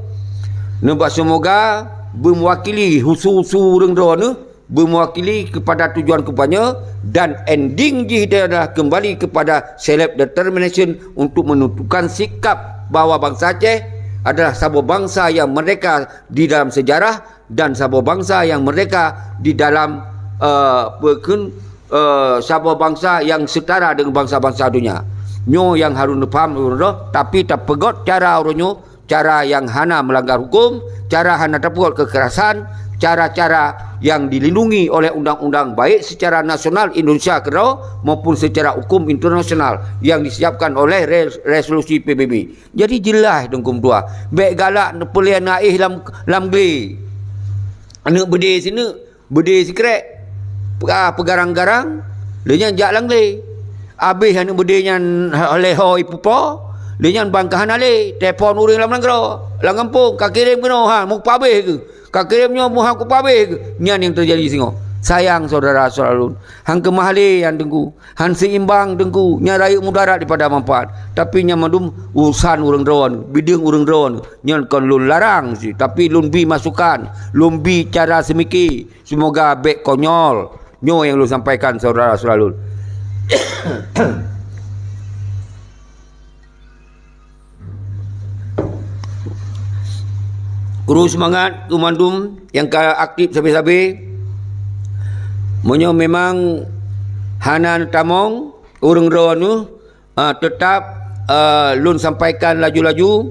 Neuba semoga beumewakili husu-husu ureuëng droeneuh, beumewakili kepada tujuan kampanye, dan ending jih dia adalah kembali kepada self determination untuk menentukan sikap bahwa bangsa Aceh adalah saboh bangsa yang merdeka di dalam sejarah dan saboh bangsa yang merdeka di dalam, eh, pekun, eh, saboh bangsa yang setara dengan bangsa-bangsa dunia. Nyoe yang harus neupaham ureuëng droe, tapi tapeugot cara ureuëng nyoe, cara yang hana melanggar hukum, cara hana tapeugot kekerasan, cara-cara yang dilindungi oleh undang-undang, baik secara nasional Indonesia keudroe maupun secara hukum internasional yang disiapkan oleh res-, resolusi P B B. Jadi jeulaih Teungku meutuah. Bék galak neupeulian aéh lam, lam glé. Aneuëk beudé sineuk, beudé sikrek, ah, peugarang-garang, lé nyan jak lam glé. Abéh aneuëk beudé nyan ha-, lé ho ipeupo, lé nyan ban ka hana lé, telepon ureuëng lam nanggroe, lam gampông, ka kirém keunoe, ha, mupabéh keuh. Ka kirém nyoe, muha kupabéh keuh. Nyan nyang teujadi singoh. Sayang saudara-saudara lôn. Han keumah lé nyan Teungku. Han seimbang Teungku, nyan rayeuk mudarat daripada manfaat. Tapi nyan mandum urusan ureuëng droeneuh, bideueng ureuëng droeneuh. Nyan kon lôn larang cit, tapi lôn bi masukan, lôn bi cara seumike. Semoga bék konyol. Nyoe nyang lôn sampaikan saudara-saudara lôn. Kru seumangat keu mandum nyang ka aktif sabe-sabe. Meunyoe memang hana neutamong ureuëng droeneuh, ah, teutap, ah, lôn sampaikan laju-laju.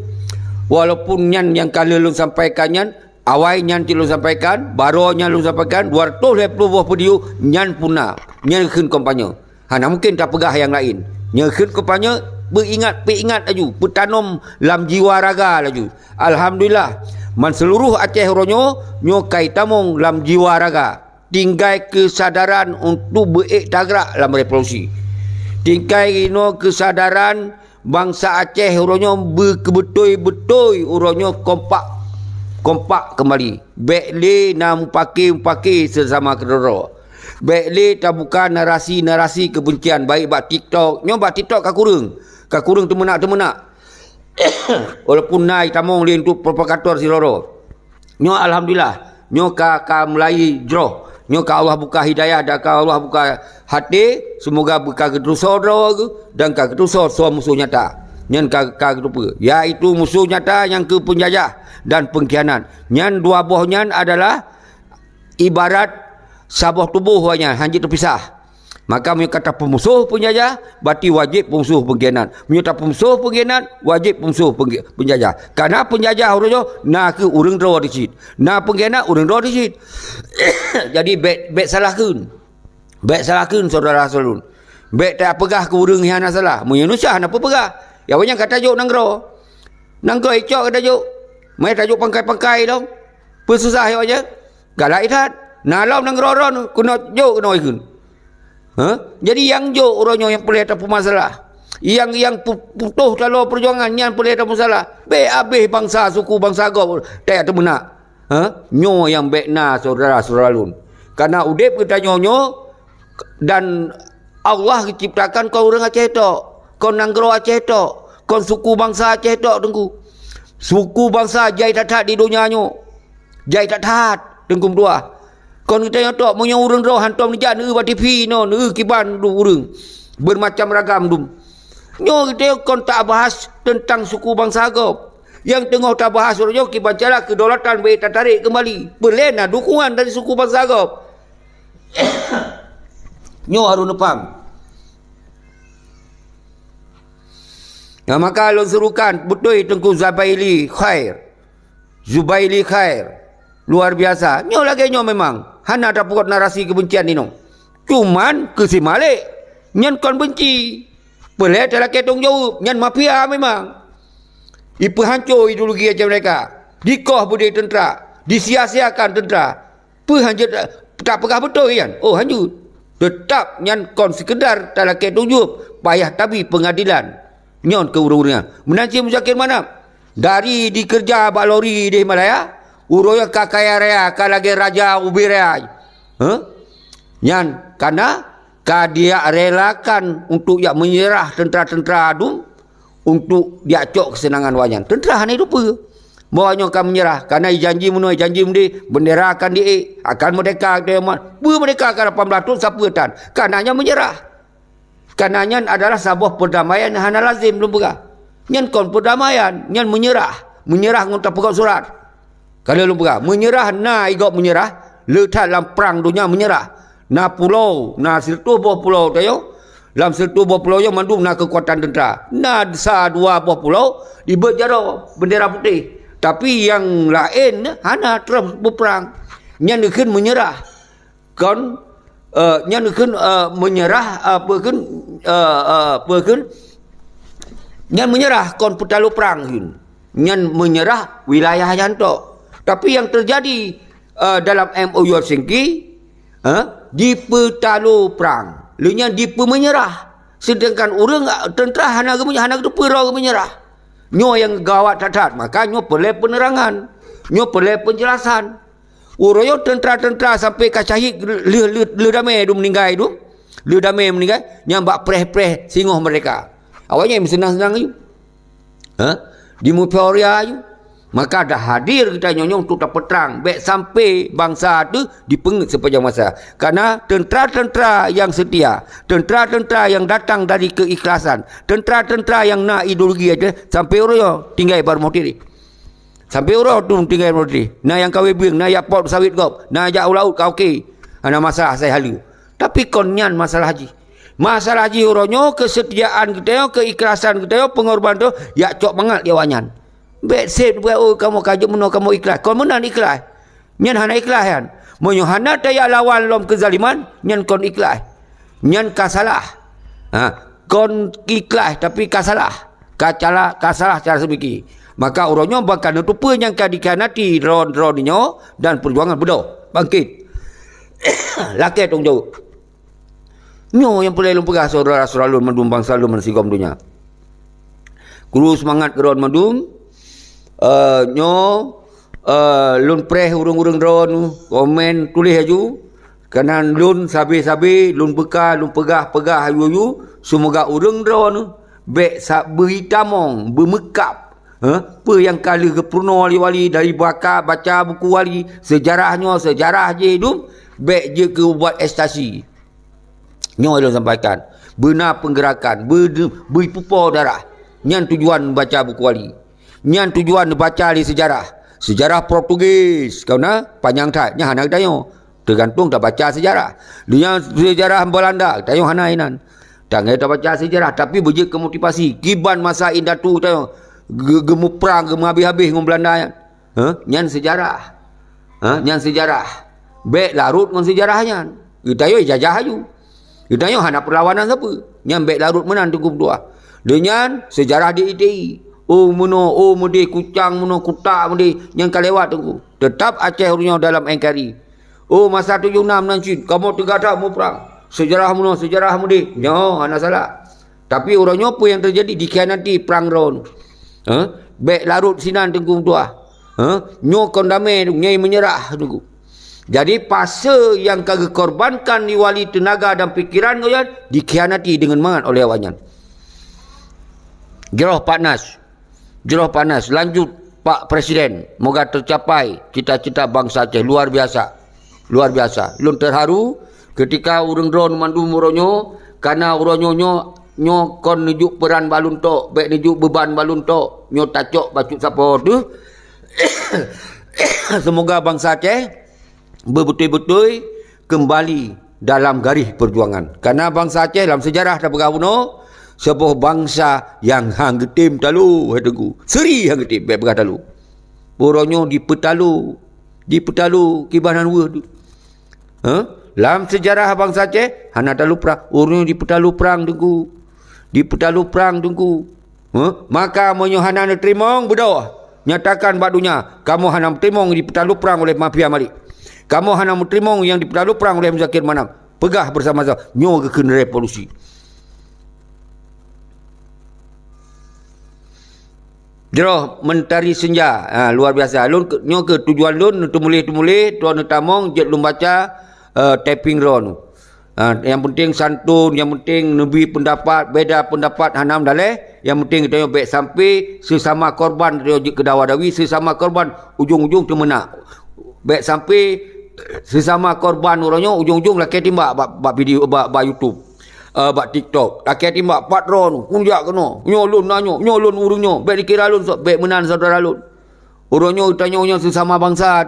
Walaupun nyan nyang ka lheueh lôn sampaikan nyan, awai nyan cit lôn sampaikan, baroe nyan lôn sampaikan, dua ratus lhée ploh boh video nyan puna. Nyan kheun kampanye. Hana mungken tapeugah nyang laén. Nyoe kheun kampanye, beuingat, peuingat laju, peutanom lam jiwa raga laju. Alhamdulillah, man seuluruh Aceh uroe nyoe, nyoe ka itamong lam jiwa raga. Tinggai keusadaran untuk beuék tagrak lam revolusi. Tinggai inoe keusadaran bansa Aceh uroe nyoe beukeubeutôi-beutôi uroe nyoe kompak, kompak keumbali. Bék lé na mupake-mupake seusama keudroe-droe. Bék lé tabuka narasi-narasi keubencian, baik bak TikTok. Nyoe bak TikTok ka kureueng. Ka kureueng teumeunak-teumeunak. Walaupun na itamong lé untuk provokator sidroe-droe. Nyoe alhamdulillah. Nyoe ka, ka mulai jroh. Nyoe ka Allah buka hidayah dan ka Allah buka hati. Semoga beuka geutusoe droe geuh dan ka geutusoe soe musoh nyata. Nyan ka, ka geuteupeue. Yaitu musoh nyata nyang keu peunjajah dan peungkhianat. Nyan dua boh nyan adalah ibarat saboh tuboh awaknyan, hana jeuet teupisah. Maka meunyoe ka tapeumusoh peunjajah, berarti wajéb peumusoh peungkhianat. Meunyoe tapeumusoh peungkhianat, wajéb peumusoh peungkhi-, peunjajah. Karena peunjajah uroe nyoe na kheueh ureuëng droe di cit. Na peungkhianat ureuëng droe di cit. Jadi bék, bék salahkeun. Bék salahkeun saudara-saudara lôn. Bék tapeugah keu ureuëng nyang hana salah. Meunyoe Indonesia hana peupeugah. Ya awaknyan ka tajok nanggroe. Nanggroe icok ka tajok. Mai tajok pangkai-pangkai lom. Peususah awaknyan. Galak that. Na lom nanggroe droe keunoe jok keunoe ikheun. Ha? Jadi nyang jok uroe nyoe nyang peureulée tapeumasalah. Nyang, nyang pu-, putôh taloe peujuangan nyan peureulée tapeumasalah. Bék abéh bansa, suku, bansa gob tajak teumeunak. Ha? Nyoe nyang bék na saudara-saudara lôn. Karena udeb geutanyoe nyoe dan Allah geuciptakan kon ureuëng Aceh tok, kon nanggroe Aceh tok, kon suku bansa Aceh tok Teungku. Suku bansa jai that-that di donya nyoe. Jai that-that Teungku meutuah. Kon geutanyoe tok, meunyoe ureuëng droe hantom neujak neueu bak T V nyoe, neueu kiban dum ureuëng. Bermacam ragam dum. Nyoe geutanyoe kon tabahas teuntang suku bansa gob. Nyang teungoh tabahas uroe nyoe kiban cara keudaulatan bék tatarek keumbali. Peureulée na dukungan dari suku bansa gob. Nyoe harôh neupaham. Nah, maka lôn seurukan beutôi Teungku Zubaili Khair. Zubaili Khair. Luar biasa. Nyoe lagée nyoe memang. Hana tapeugot narasi keubencian inoe. Cuman keu si Malek, nyan kon benci. Peureulée talakée tanggong jaweueb, nyan mafia memang. Ipeuhanco ideologi Aceh Merdeka. Dikoh beudé teuntra. Disia-siakan teuntra. Peue hanjeuet tapeugah beutôi nyan? Oh, hanjeuet. Teutap nyan kon sikeudar talakée tanggong jaweueb, payah tabi peungadilan. Nyan keu ureuëng-ureuëng nyan. Meunan cit Muzakir Manaf. Dari dikeureuja bak lori di Malaya, uroe nyan ka kaya raya, ka lagée raja ubé raya. Heh? Nyan kana Ka diyak relakan untuk yak menyerah tentera-tentera dum untuk diyak cok keuseunangan awaknyan. Tentera hana jiteupeue bahwa nyoe ka menyerah, karena janji meunoe, janji meudeh, bendera akan diék, akan merdeka, peue merdeka ka lapan belas thon sapeue tan, karena nyan menyerah. Karena nyan adalah saboh perdamaian nyang hana lazem lôn peugah. Nyan kon perdamaian, nyan menyerah. Menyerah ngon tapeugöt surat. Ka lheueh lôn peugah, menyerah na igob menyerah, le that lam prang donya menyerah. Na pulo, na sireutôh boh pulo tanyoe. Lam sireutôh boh pulo nyoe mandum na keukuatan tentera. Na sa dua boh pulo, dibeuet jaroe, bendera putéh. Tapi nyang laén hana trôh beuprang. Nyan dikheun menyerah. Kon, eh, nyan kheun, eh, menyerah, apa kheun, eh, eh, apa kheun, nyan menyerah kon peutalo prang kheun. Nyan menyerah wilayah nyan tok. Tapi nyang teujadi, eh, dalam M O U Helsinki, eh, dipeutalo prang. Lé nyan dipeumenyerah. Sedangkan ureuëng, eh, tentera hana geume-, hana geuteupeue droe geumenyerah. Nyoe nyang gawat that-that. Maka nyoe peureulée peunerangan. Nyoe peureulée penjelasan. Uroe nyoe tentera-tentera sampai ka syahid lheueh, lheueh, lheueh damé dum meuninggai dum. Lheueh damé meuninggai, nyang bak preh-preh singoh merdeka. Awaknyan meuseunang-seunang ayue. Ha? Di euforia ayue. Maka dah hadir geutanyoe nyoe untuk tapeutrang. Bék sampai bansa teuh dipeungeut sepanjang masa. Karena tentera-tentera yang setia, tentera-tentera yang datang dari keikhlasan, tentera-tentera yang na ideologi aja, sampai uroe nyoe tinggai bak rumoh tiréh. Sampai uroe tu tinggai meureuti. Na nyang kawé bieng, na jak pot sawit gob, na jak u laôt ka oke. Hana masalah asai haleue. Tapi kon nyan masalah jih. Masalah jih uroe nyoe keusetiaan geutanyoe, keukhlasan geutanyoe, peungorban tu, jak cok mangat di awaknyan. Bék seb buet, "Oh, kamoe ka jeuet meunoe, kamoe ikhlaih." Kon meunan ikhlaih. Nyan hana ikhlaih nyan. Meunyoe hana tajak lawan lom keuzaliman, nyan kon ikhlaih. Nyan ka salah. Ha, kon ikhlaih tapi ka salah. Ka cala-, ka salah cara seumiki. Maka uroe nyoe ban ka neuteupeue nyang ka dikhianati droe-droe nyoe dan peujuangan beudôh. Bangkit. Lakée tanggong jaweueb. Nyoe nyang peureulée lôn peugah syedara-syedara lôn mandum bansa lôn meusigom donya. Kru seumangat keu droe mandum. Eh, nyoe, eh, lôn preh ureuëng-ureuëng droe, komen tuléh laju. Keunan lôn sabe-sabe, lôn beuka, lôn peugah-peugah laju-laju. Seumoga ureuëng droe bék sa-, beuitamong, beumeukab. Heh, peue nyang ka lheueh geupeurunoe lé wali dari baka, baca buku wali, seujarah nyoe, seujarah jih dum, bék jeuet keu ubat ekstasi. Nyoe lôn sampaikan, beuna peunggeurakan, beu-, beuipupo darah. Nyan tujuan baca buku wali. Nyan tujuan baca lé seujarah. Seujarah Portugis, kauna panyang that, nyan hana geutanyoe. Teugantung tabaca seujarah. Donya seujarah Belanda, geutanyoe hana inan. Tangai tabaca seujarah, tapi beujeuet keu motivasi. Kiban masa indatu geutanyoe ge-, geumuprang, geumeuhabéh-habéh ngon Belanda nyan. Heh, nyan seujarah. Heh, nyan seujarah. Bék larot ngon seujarah nyan. Geutanyoe jajah aju. Geutanyoe hana peulawanan sapeue. Nyan bék larot meunan Teungku Meutuah. Lé nyan seujarah di I T I. Oh meunoe, oh meudeh kucang meunoe, kuta meudeh, nyan ka lewat Teungku. Teutap Aceh uroe nyoe dalam N K R I. Oh masa tujoh nam nan cit, kamoe teuga that muprang. Seujarah meunoe, seujarah meudeh. Nyoe hana salah. Tapi uroe nyoe peue nyang teujadi? Dikhianati prang droe. Heh? Bék larot sinan Teungku Meutuah. Heh? Nyoe kon damé, nyoe meunyeurah Teungku. Jadi fase nyang ka geukorbankan di wali teunaga dan pikeran gobnyan dikhianati deungon mangat oleh awaknyan. Jroh Pak Nas. Jroh Pak Nas, lanjut Pak Presiden, moga teucapai cita-cita bansa Aceh. Luar biasa. Luar biasa. Lôn teuharu keutika ureuëng droe mandum uroe nyoe, kana uroe nyoe, nyoe, nyoe kon neujok peuran bak lôn tok, bék neujok beuban bak lôn tok. Nyoe tacok bacut sapo teuh. Seumoga bansa Aceh beubeutôi-beutôi keumbali dalam garéh peujuangan. Karena bansa Aceh lam seujarah tapeugah bunoe, saboh bansa nyang han geutem talo, hai Teungku. Seuri han geutem, bék peugah talo. Uroe nyoe dipeutalo, dipeutalo kiban han weueh tu. Ha? Lam seujarah bansa Aceh, hana talo prang. Uroe nyoe dipeutalo prang Teungku. Dipeutalo prang Teungku. Huh? Maka meunyoe hana neuteurimong, beudôh. Nyatakan bak donya, kamoe hana neuteurimong dipeutalo prang oleh mafia Malik. Kamoe hana neuteurimong nyang dipeutalo prang oleh Muzakir Manaf. Peugah beusama-sama, nyoe geukheun revolusi. Jroh Mentari Senja, ha, luar biasa. Lôn ke-, nyoe keuh tujuan lôn, neutumuléh-tumuléh, droe neutamong, jeuet lôn baca, eh, typing droe nyoe. Ha, nyang penting santun, nyang penting neubi pendapat, beda pendapat hana meudaléh. Nyang penting geutanyoe bék sampai sesama korban geutanyoe jeuet keu dawa-dawi, sesama korban ujong-ujong teumeunak. Bék sampai sesama korban uroe nyoe ujong-ujong lakée timbak bak, bak video, bak, bak YouTube, eh, bak TikTok. Lakée timbak, "Pat droe nyoe, kunjak keunoe, nyoe lôn na nyoe, nyoe lôn ureuëng nyoe, bék dikira lôn, bék meunan syedara lôn." Uroe nyoe geutanyoe nyoe sesama bansa.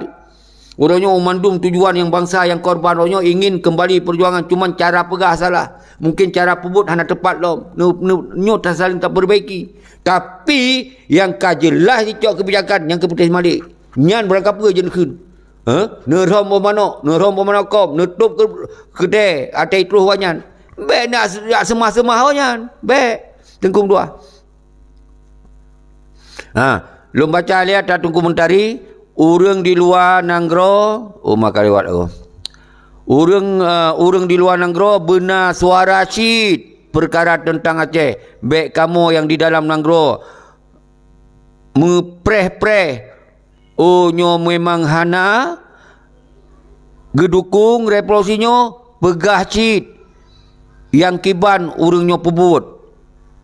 Uroe nyoe mandum tujuan nyang bansa nyang korban uroe nyoe ingin kembali perjuangan, cuman cara peugah salah. Mungkin cara peubuet hana tepat lom. Nu-, nu-, nyoe tasaling taperbaiki. Tapi nyang ka jeulaih jicok keubijakan nyang keu putéh malik. Nyan beurangkapeue jeuet neukheun. Heh? Neurhom boh manok, neurhom boh manok kom, neutôb keu-, keudè ateueh troh awaknyan. Bék nak, nak seumah-seumah awaknyan. Bék. Teungku meutuah. Ha, lôn baca lé ata Teungku Mentari, ureuëng di luwa nanggroe, oh, maka lewat aku. Ureuëng, eh, ureuëng di luwa nanggroe beuna suara cit peukara teuntang Aceh. Bék kamoe nyang di dalam nanggroe meupreh-preh. Oh, nyoe memang hana geudukong revolusi nyoe, peugah cit nyang kiban ureuëng nyoe peubuet.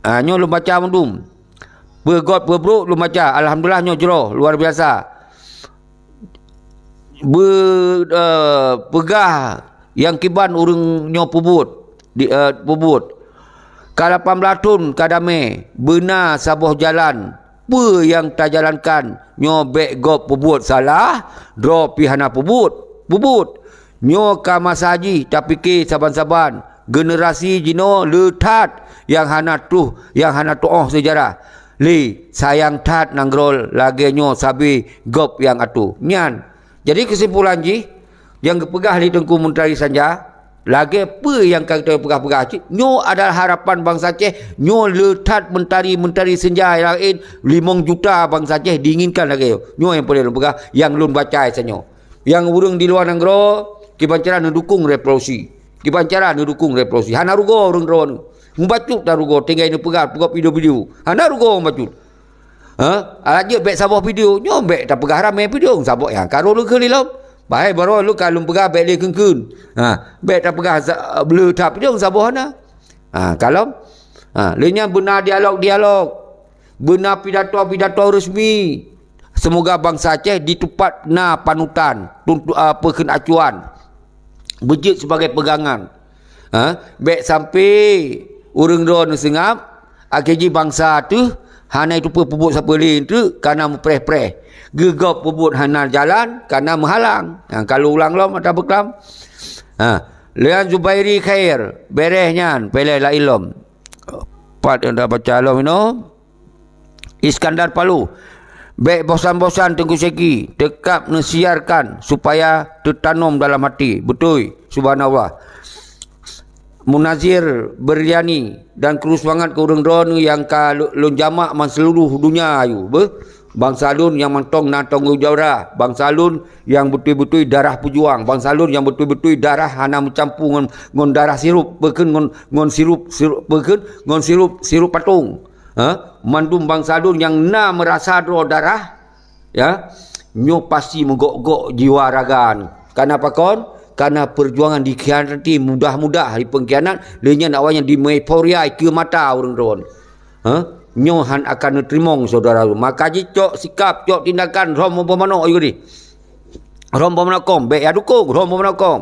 Ha, nyoe lôn baca mandum. Peugöt peubrôk lôn baca. Alhamdulillah, nyoe jroh, luar biasa. Be-, eh, peugah nyang kiban ureuëng nyoe peubuet, di, eh, peubuet. Ka lapan blaih thon ka damé, beuna saboh jalan. Peue nyang tajalankan nyoe bék gob peubuet salah, droe pih hana peubuet, peubuet. Nyoe ka masa jih tapike saban-saban. Generasi jinoe le that nyang hana troh, nyang hana tuoh seujarah. Lé, sayang that nanggroe lagée nyoe sabe gob nyang atoe. Nyan. Jadi keusimpulan jih, nyang geupeugah lé Teungku Mentari Sanja, lagée peue nyang ka geutanyoe peugah-peugah cit, nyoe adalah harapan bansa Aceh, nyoe le that mentari-mentari Sanja laén limong juta bansa Aceh diinginkan lagée nyoe. Nyoe nyang paleng lôn peugah, nyang lôn baca tanyoe. Nyang ureuëng di luwa nanggroe, kiban cara neudukong revolusi. Kiban cara neudukong revolusi. Hana rugoe ureuëng droeneuh. Mubacut hana rugoe, tinggai neupeugah, peugah video-video. Hana rugoe mubacut. Ha? Alah jeuet bék saboh video. Nyoe bék tapeugah ramé video. Saboh nyang ka rôh leukeue lilom. Bahai baroe lôn ka lôn peugah bék lé keun-keun. Ha, bék tapeugah sa-, le that video saboh na. Ha, kalom. Ha, lé nyan beuna dialog-dialog. Beuna pidato-pidato resmi. Semoga bansa Aceh ditupat na panutan, tuntu-, ah, peukheun acuan. Beujeuet sibagai peugangan. Ha? Bék sampai ureuëng droe neuseungab, akhé jih bansa teuh hana jiteupeue peubuet sapeue lé teuk kana meupreh-preh. Geugob peubuet hana jalan kana meuhalang. Nyang ka lôn ulang lom ata beuklam. Ha. Lé nyan Zubairi Khair, béréh nyan, péléh laén lom. Pat nyang tabaca lom inoe. Iskandar Palu, bék bosan-bosan Teungku Syeki, teukab neusiarkan supaya teutanom dalam hati. Beutôi, subhanallah. Munazir Berliani dan kru seumangat keu ureuëng droeneuh nyang ka lo-, lôn jamak ban seuluruh donya ayue, beuh. Bansa lôn nyang mantong na tanggong jaweueb, bansa lôn nyang beutôi-beutôi darah peujuang, bansa lôn nyang beutôi-beutôi darah hana meucampur ngon, ngon darah sirup, peukheun ngon, ngon sirup, sirup, peukheun ngon sirup, sirup patong. Ha? Mandum bansa lôn nyang na meurasa droe darah, ya, nyoe pasti meugok-gok jiwa raga. Kana pakon? Kana peujuangan dikhianati mudah-mudah dipeungkhianat, lé nyan awaknyan dimeueuforia keu mata ureuëng droe. Ha? Nyoe han akan neuteurimong syedara lôn. Maka jih cok sikap, cok tindakan, rhom boh manok ayue deh. Rhom boh manok kong, bék ya dukong, rhom boh manok kong.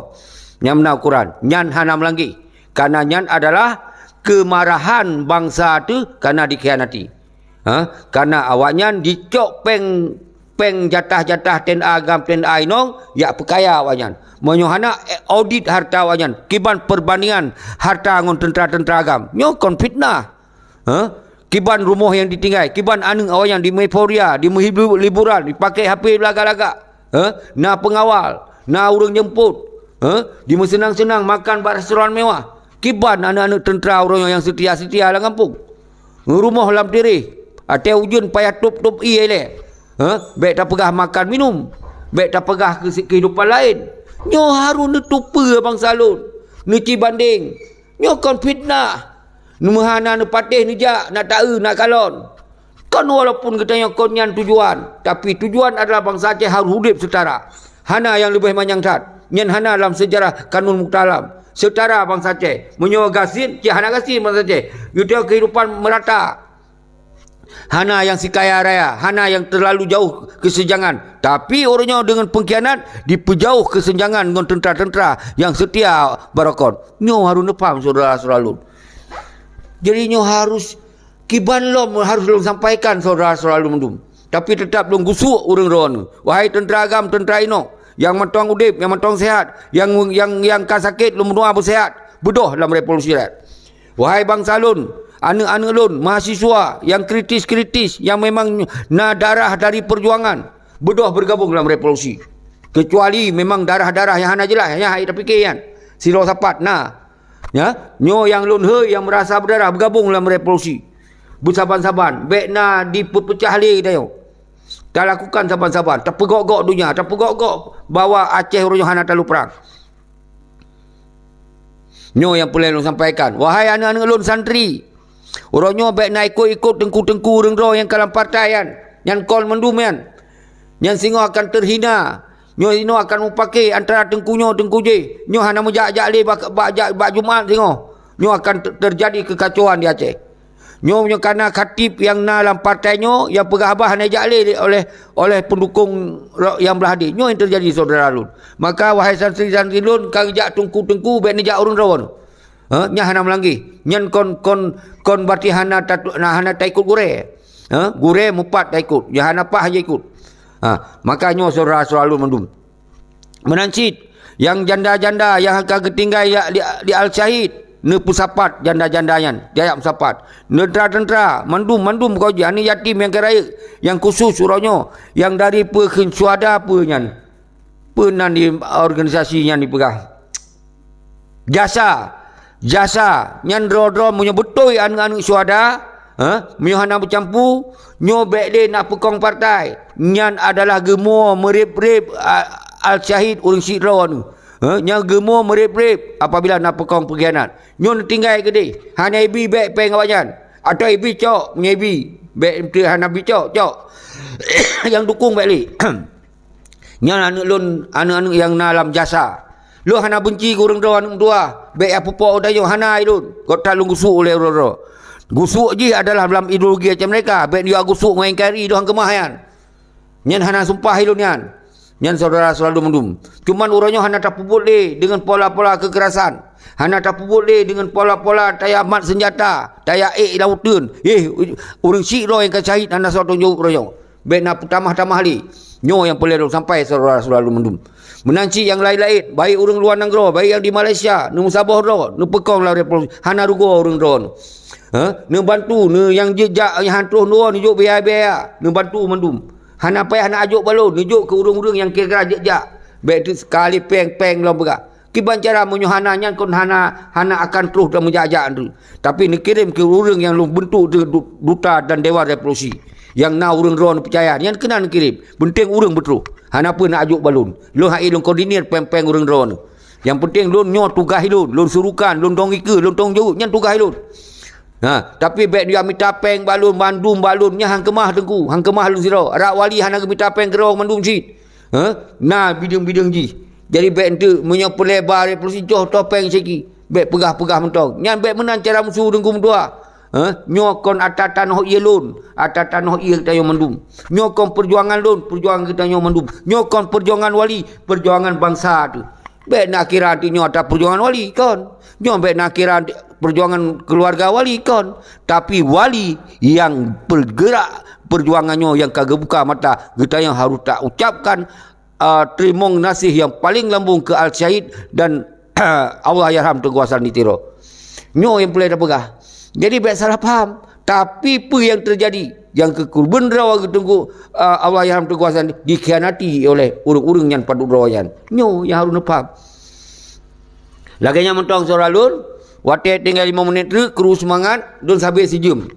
Nyang meunan ukuran, nyan hana meulanggeh. Kana nyan adalah keumarahan bansa teuh kana dikhianati. Ha? Kana awaknyan jicok péng, péng jatah-jatah T N A agam, T N A inong, jak peukaya awaknyan. Meunyoe hana, eh, audit harta awaknyan, kiban perbandingan harta ngon teuntra-teuntra agam. Nyoe kon fitnah. Ha? Kiban rumoh nyang ditinggai, kiban aneuëk awaknyan dimeueuforia, dimeuhibu-, liburan, dipakai H P lagak-lagak. Ha? Na peungawal, na ureuëng jemput. Ha? Dimeuseunang-seunang makan bak restoran mewah. Kiban aneuëk-aneuëk teuntra ureuëng nyang seutia-seutia lam gampông. Rumoh lam tireh, até ujeuen payah tôb-tôb ié ilée. Ha? Bék tapeugah makan minum. Bék tapeugah keu si-, keuhidupan laén. Nyoe harôh neuteupeue bansa lôn. Neucibandeng. Nyoe kon fitnah. Neumeuhana neupatéh neujak, nak taeu, nak kalon. Kon walaupun geutanyoe kon nyan tujuan, tapi tujuan adalah bansa Aceh harôh udeb seutara. Hana nyang leubeh manyang that. Nyan hana lam seujarah kanun muktalam. Setara bansa Aceh. Meunyoe gasien, cit hana gasien bansa Aceh. Geutanyoe kehidupan merata. Hana nyang sikaya raya, hana nyang terlalu jauh kesenjangan. Tapi uroe nyoe deungon pengkhianat, dipeujauh kesenjangan ngon tentara-tentara nyang setia barakon. Nyoe harus neupaham, syedara-syedara lôn. Jadi nyoe harus, kiban lom harus lôn sampaikan, syedara-syedara lôn mandum. Tapi teutap lôn gusuk ureuëng droeneuh. Wahai teuntara agam, teuntara inong, nyang mantong udeb, nyang mantong sehat, nyang, nyang, nyang ka sakét lôn meudoa beusehat, beudôh lam revolusi rakyat. Wahai bansa lôn, aneuëk-aneuëk lôn, mahasiswa nyang kritis-kritis, nyang memang na darah dari perjuangan, beudôh bergabung lam revolusi. Kecuali memang darah-darah nyang hana jeulaih, nyang hana tapike nyan. Sidroe sapat na. Ya, nyoe nyang lôn hôi nyang meurasa beudarah beugabong lam revolusi. Beusaban-saban, bék na dipeupeucah lé geutanyoe. Talakukan saban-saban, tapeugok-gok donya, tapeugok-gok bahwa Aceh uroe nyoe hana talu prang. Nyoe nyang peureulée lôn sampaikan. Wahai aneuëk-aneuëk lôn santri, uroe nyoe bék na ikot-ikot teungku-teungku ureuëng droe nyang ka lam partai nyan. Nyan kon mandum nyan. Nyan singoh akan teuhina. Nyoe inoe akan mupake antara teungku nyoe teungku jéh. Nyoe hana meujak-jak lé bak, bak, jak, bak Jumat singoh. Nyoe akan te-, teujadi keukacauan di Aceh. Nyoe, nyoe kana khatib nyang na lam partai nyoe, nyang peugah haba hana jak lé oleh, oleh peundukong ro-, nyang blah deh. Nyoe nyang teujadi, syedara lôn. Maka, wahai santri-santri lôn, ka geujak teungku-teungku, bék neujak ureuëng droe. Ha, nyan hana meulanggi. Nyan kon, kon, kon berarti hana tatu-, na, hana taikot gurée. Ha, gurée mupat taikot. Nyan hana paih jiikot. Ha, maka nyoe syedara-syedara lôn mandum. Meunan cit, nyang janda-janda nyang ka geutinggai di, di, di Al-Syahid, neupeusapat janda-janda nyan, tajak peusapat. Teuntara-teuntara, mandum-mandum keu jih, aneuëk yatim nyang ka rayeuk, nyang khusus uroe nyoe, nyang dari peue kheun syuhada peue nyan. Peue nan di organisasi nyan dipeugah? Jasa. Jasa nyan droe-droe meunyoe beutôi aneuëk-aneuëk syuhada, ha, meunyoe hana meucampu, nyoe bék lé na peukong partai. Nyan adalah geumoe meureb-reb, a, Al-Syahid ureuëng sidroe nyoe. Ha, nyan geumoe meureb-reb apabila na peukong peukhianat. Nyoe neutinggai keudeh, hana ibi bék péng awaknyan. Atawa ibi cok, meunyoe ibi, bék, hana bi cok, cok. Nyang dukong bék lé. Nyan aneuëk lôn, aneuëk-aneuëk nyang na lam jasa. Lôn hana beunci keu ureuëng droe aneuëk meutuah. Bék ya pupok u tanyoe hana ilôn. Gobnyan lôn gusuk ulée ureuëng droe. Gusuk jih adalah lam ideologi Aceh Merdeka. Bék yue gusuk ngon N K R I doh keumah nyan. Nyan hana sumpah ilôn nyan. Nyan syedara-syedara lôn mandum. Cuman uroe nyoe hana tapeubuet lé deungon pola-pola keukerasan. Hana tapeubuet lé deungon pola-pola taya mat seunjata, taya ék lam uteuen. Yeh, ureuëng sidroe nyang ka syahid hana soe tanggung jaweueb uroe nyoe. Bék na peutamah-tamah lé. Nyoe nyang peureulée lôn sampai syedara-syedara lôn mandum. Meunan cit nyang laén-laén, baik ureuëng luwa nanggroe, baik nyang di Malaysia, neumeusaboh droe, neupeukong lam revolusi, hana rugoe ureuëng droe. Ha? Neubantu, neu nyang jijak nyang han troh droe, neujok biaya-biaya, neubantu mandum. Hana payah na ajok balon, neujok keu ureuëng-ureuëng nyang kira-kira jijak. Bék teuh sekali péng-péng lom peugah. Kiban cara meunyoe hana nyan kon hana, hana akan troh dan meujak-jak nyoe. Tapi neukirém keu ureuëng nyang lôn beuntuk du-, duta dan dewan revolusi. Nyang na ureuëng droe peucaya, nyan keunan neukirém. Peunteng ureuëng beutroh. Hana peue na ajok balon. Lôn hai lôn koordinir péng-péng ureuëng droe. Nyang peunteng lôn nyoe tugaih lôn, lôn surukan, lôn dong ikeue, lôn tong jaweueb, nyan tugaih lôn. Ha, tapi bék dia mita péng balon, mandum balon, nyan han keumah teungku, han keumah lôn sidroe. Arak wali hana geumita péng keudroe mandum cit. Ha? Na bideueng-bideueng jih. Jadi bék enteuk meunyoe peulebar revolusi joh toh péng siki. Bék peugah-peugah mantong. Nyan bék meunan cara musu deungku meutuah. Ha? Nyoe kon ata tanoh ié lôn, ata tanoh ié geutanyoe mandum. Nyoe kon peujuangan lôn, peujuangan geutanyoe mandum. Nyoe kon peujuangan wali, peujuangan bansa teuh. Bék na kira teuh nyoe ata peujuangan wali, kon. Nyoe bék na kira peujuangan keuluwarga wali, kon. Tapi wali nyang peugerak peujuangan nyoe nyang ka geubuka mata geutanyoe harôh taucapkan, a, teurimong gaséh nyang paleng lambông keu Al-Syahid dan Allahyarham Teungku Hasan di Tiro. Nyoe nyang peureulée tapeugah. Jadi bék salah paham. Tapi peue nyang teujadi? Nyang keu keureubeuen droe geuteungku, a, Allahyarham Teungku Hasan dikhianati oleh ureuëng-ureuëng nyan padub droe nyan. Nyoe nyang harôh neupaham. Lagée nyan mantong syedara lôn, watée tinggai limong menit treuk, kru seumangat, lôn sabe sijeuem.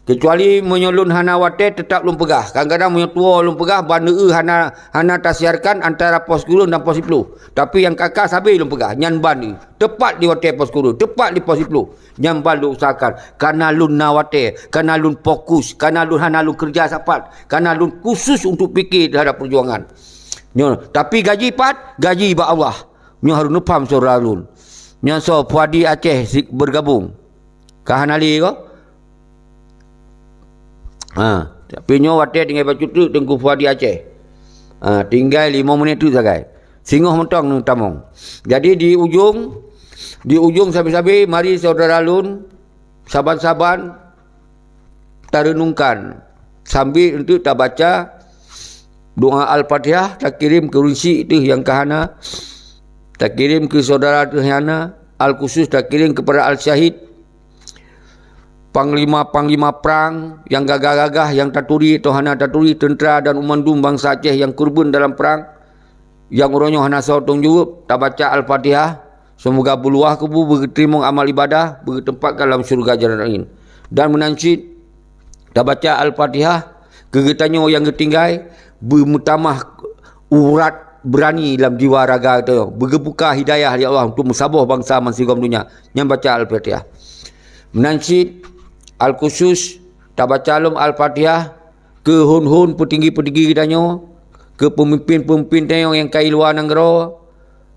Keucuali meunyoe lôn hana watée, teutap lôn peugah. Kadang-kadang meunyoe tuwoe lôn peugah, ban eu hana, hana tasiarkan antara pos kureueng dan pos siploh. Tapi nyang ka-ka sabe lôn peugah, nyan ban eu. Teupat di watée pos kureueng, teupat di pos siploh. Nyan ban lôn usahakan. Kana lôn na watée, kana lôn fokus, kana lôn hana lôn keureuja sapat, kana lôn khusus untuk pike teuhadap peujuangan. Nyoe, tapi gaji pat, gaji bak Allah. Nyoe harôh neupaham syedara lôn. Nyoe soe Fuadi Aceh si-, bergabung. Ka hana lé ko? Ha, tapi nyoe watèe tinggai bacut teuk Teungku Fuadi Aceh. Ha, tinggai lima menit teuk sagai. Singoh mantong neutamong. Jadi di ujong, di ujong sabe-sabe, mari syedara lôn, saban-saban tarenungkan sambil untuk tabaca doa Al-Fatihah, takirém keu ureueng syiek teuh nyang ka hana, takirém keu syedara teuh nyang hana, al-khusus takirém kepada al-syahid, panglima-panglima prang nyang gagah-gagah nyang taturi atau hana taturi, teuntra dan umandum bansa Aceh nyang keureubeuen dalam prang, nyang uroe nyoe hana soe tanggung jaweueb, tabaca Al-Fatihah, seumoga beuluwah kubu, beugeuteurimong amal ibadah, beugeuteumpatkan lam syeuruga Jannatin. Dan meunan cit, tabaca Al-Fatihah keu geutanyoe nyang geutinggai, beumeutamah urat beurani lam jiwa raga geutanyoe, beugeubuka hidayah lé Allah untuk meusaboh bansa bansigom donya. Nyan baca Al-Fatihah. Meunan cit, al-khusus, tabaca lom Al-Fatihah keu hon-hon peutinggi-peutinggi geutanyoe, keu peumimpén-peumimpén tanyoe nyang ka i luwa nanggroe,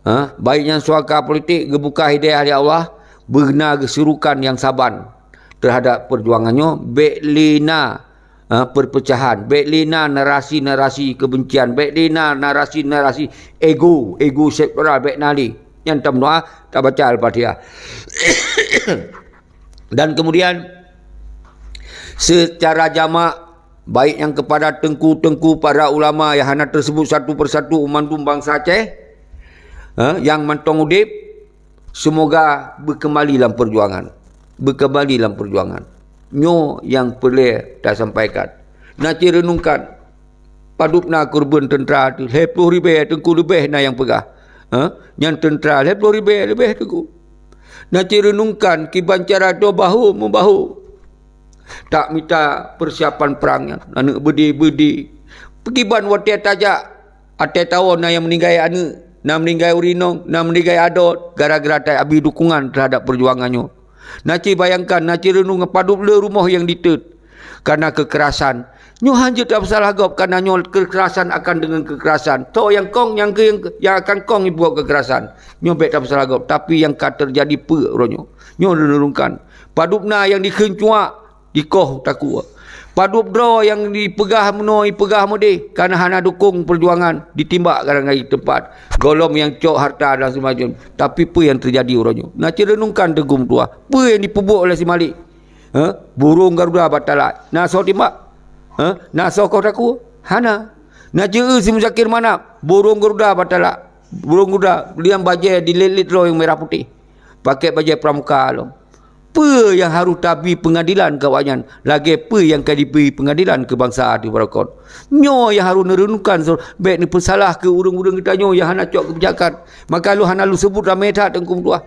ha, baik nyang suaka politik, geubuka hidayah lé Allah, beuna geusurukan nyang saban terhadap peujuangan nyoe, bèk lé na, ha, perpecahan, bèk lé na narasi-narasi kebencian, bèk lé na narasi-narasi ego, ego sektoral, bèk na lé. Nyan tameudoa, tabaca Al-Fatihah. Dan kemudian, secara jamak, baik nyang kepada teungku-teungku para ulama nyang hana teuseubut satu persatu, mandum bansa Aceh, ha, nyang mantong udép, seumoga beukeumbali lam peujuangan. Beukeumbali lam peujuangan. Nyoe nyang peureulèe tasampaikan. Na cit reunungkan, padub na keureubeuen teuntra teuh, lhèe ploh ribèe teungku leubeh na nyang peugah. Ha? Nyan teuntra lhèe ploh ribèe leubeh teungku. Na cit reunungkan kiban cara droe bahu meubahu. Tak mita persiapan prang nyan, aneuk beudé-beudé. Peukiban watèe tajak, ateuh tawon na nyang meuninggai aneuk, na meuninggai ureueng inong, na meuninggai adoe, gara-gara tabi dukungan terhadap peujuangan nyoe. Na cit bayangkan, na cit reunung padub le rumoh nyang diteuet kareuna keukerasan. Nyoe hanjeuet tapeusalah gob, kareuna nyoe keukerasan akan deungon keukerasan. Toh nyang kong, nyang keu-, nyang akan kong ibuet keukerasan. Nyoe bèk tapeusalah gob, tapi nyang ka teujadi peue uroe nyoe. Nyoe lôn reunungkan. Padub na nyang dikheun cuak, dikoh takue. Padub droe nyang dipeugah meunoe, ipeugah meudéh, kareuna hana dukong peujuangan, ditimbak kadang-kadang di teumpat. Gohlom nyang cok harta dan seumajeum. Tapi peue nyang teujadi uroe nyoe? Na cit reunungkan teungku meutuah. Peue nyang dipeubuet oleh si Malik? Ha? Burông Garuda bak talak. Na soe timbak? Ha? Na soe koh takue? Hana. Na cit eu si Muzakir Manaf, burông Garuda bak talak. Burông Garuda, liang bajèe dilét-lét droe nyang mirah putéh. Pakèk bajèe pramuka lom. Peue nyang harôh tabi peungadilan keu awaknyan, lagèe peue nyang ka jibi peungadilan keu bansa di Barakot? Nyoe nyang harôh neureunungkan, bèk neupeusalah keu ureueng-ureueng geutanyoe nyang hana cok keubijakan. Maka lôn hana lôn seubut ramé that teungku meutuah.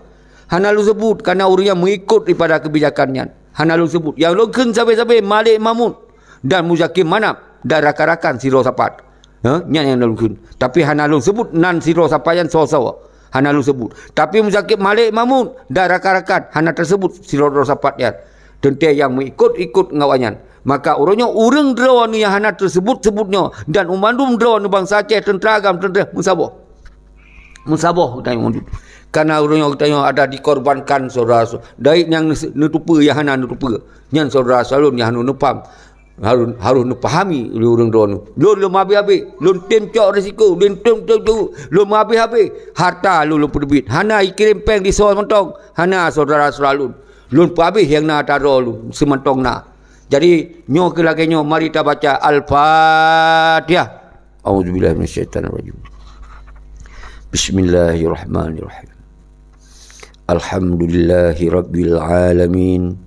Hana lôn seubut, kareuna ureueng nyang meuikot daripada keubijakan nyan. Hana lôn seubut. Nyang lôn kheun sabe-sabe Malik Mahmud dan Muzakir Manaf dan rakan-rakan sidroe sapat. Ha? Nyan nyang lôn kheun. Tapi hana lôn seubut nan sidroe sapat nyan soe-soe. Hana lôn seubut. Tapi Muzakir, Malik Mahmud dan rakan-rakan hana teuseubut sidroe-droe sapat nyan. Teuntèe nyang meuikot-ikot ngon awaknyan. Maka uroe nyoe ureueng droeneuh nyang hana teuseubut-seubut nyoe dan umandum droeneuh bansa Aceh, teuntra agam, teuntra meusaboh. Meusaboh geutanyoe mandum. Kareuna uroe nyoe geutanyoe ada dikorbankan syedara, dait nyang neus-, neutupeue nyang hana neutupeue. Nyan syedara salon nyang hana neupaham. Harôh, harôh neupahami lé ureueng droeneuh. Lôn lôn meuhabéh-habéh, lôn tem cok risiko, lôn tem, tem, tem, lôn meuhabéh-habéh. Harta lôn, lôn peuteubiet. Hana ikirém péng di soe mantong, hana syedara-syedara lôn. Lôn peuhabéh nyang na ata droe lôn, seumantong na. Jadi, nyoe keuh lagèe nyoe, mari tabaca Al-Fatihah. A'udzubillahi minasyaitonirrajim. Bismillahirrahmanirrahim. Alhamdulillahirabbil alamin.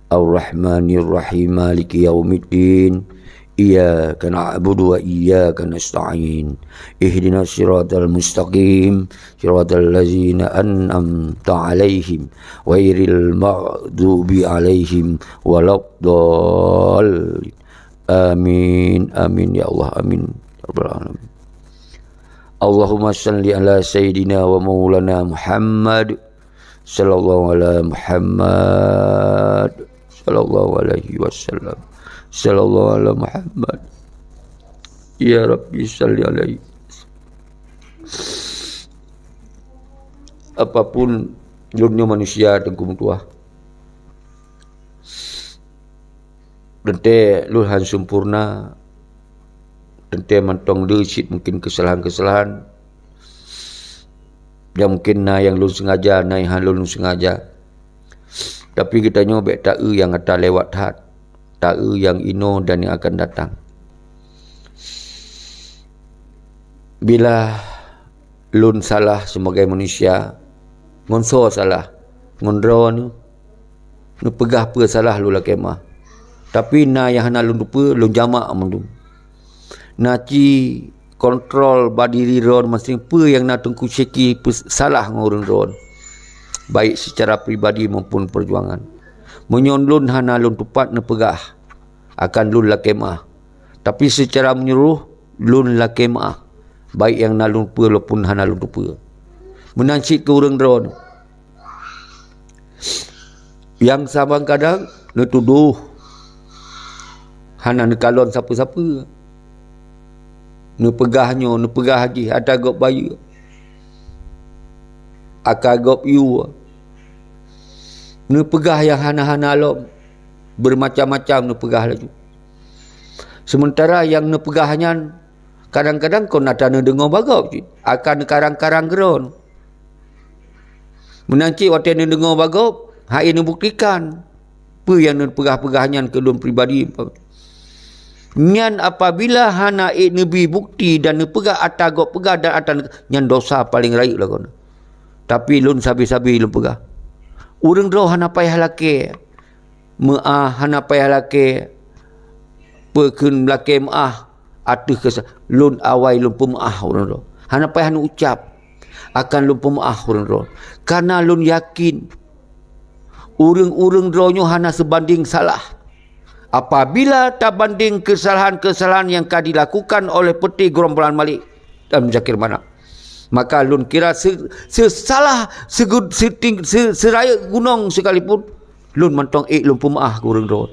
Arrahmanirrahim. Maliki yaumiddin. Iyyaka na'budu wa iyyaka nasta'in. Ihdinas siratal mustaqim. Siratal ladzina an'amta 'alaihim. Ghairil maghdubi 'alaihim waladdallin. Amin. Amin ya Allah. Amin. Ya Rabbal alamin. Allahumma salli ala sayyidina wa maulana Muhammad. Sallallahu ala Muhammad. Sallallahu alaihi wasallam. Sallallahu ala Muhammad. Ya Rabbi salli alaihi. Apapun Lôn nyoe manusia, Teungku meutuah. Teuntée lôn han sempurna, teuntée mantong le cit mungken keusalahan-keusalahan. Dan mungken na nyang lôn sengaja, na nyang han lôn sengaja. Tapi geutanyoe bék taeu nyang ata lewat that, taeu nyang inoe dan nyang akan datang. Bila lôn salah sibagai manusia, ngon soe salah, ngon droeneuh, neupeugah peue salah lôn lakée meu'ah. Tapi na nyang hana lôn teupeue, lôn jamak mandum. Na ci kontrol bak diri droeneuh maséng peue nyang na Teungku Syeki peusalah ngon ureuëng droeneuh, baik seucara pribadi maupun peujuangan. Meunyoe lôn hana lôn tupat neupeugah, akan lôn lakée meu'ah. Tapi seucara meunyeluruh, lôn lakée meu'ah, baik nyang na lôn peue ataupun hana lôn teupeue. Meunan cit keu ureuëng droeneuh. Nyang saban kadang neutudoh, hana neukalon sapeue-sapeue. Neupeugah nyoe, neupeugah jih, ata gob bayeue, ata gob yue. Neupeugah nyang hana-hana lom, beumacam-macam neupeugah laju. Seumeuntara nyang neupeugah nyan kadang-kadang kon ata neudeungoe bak gob cit, akan neukarang-karang keudroe. Meunan cit watée neudeungoe bak gob, han ék neubuktikan peue nyang neupeugah-peugah nyan keu lôn pribadi. Nyan apabila hana ék neubi bukti dan neupeugah ata gob peugah dan ata nyan dosa paleng rayeuk lagoe nyan. Tapi lôn sabe-sabe lôn peugah, ureuëng droe hana payah lakée meu'ah, hana payah lakée peue kheun lakée meu'ah ateueh keusa-, lôn awai lôn peumeu'ah ureuëng droe. Hana payah neuucab akan lôn peumeu'ah ureuëng droe. Kareuna lôn yakin ureuëng-ureuëng droe nyoe hana seubandeng salah. Apabila tabandeng keusalahan-keusalahan nyang ka dilakukan oleh peuté gerombolan Malik dan Muzakir Manaf, maka lôn kira se-, seusalah seugud-, seuting-, se-, seurayeuk gunong sekalipun, lôn mantong ék lôn peumeu'ah keu ureuëng droe.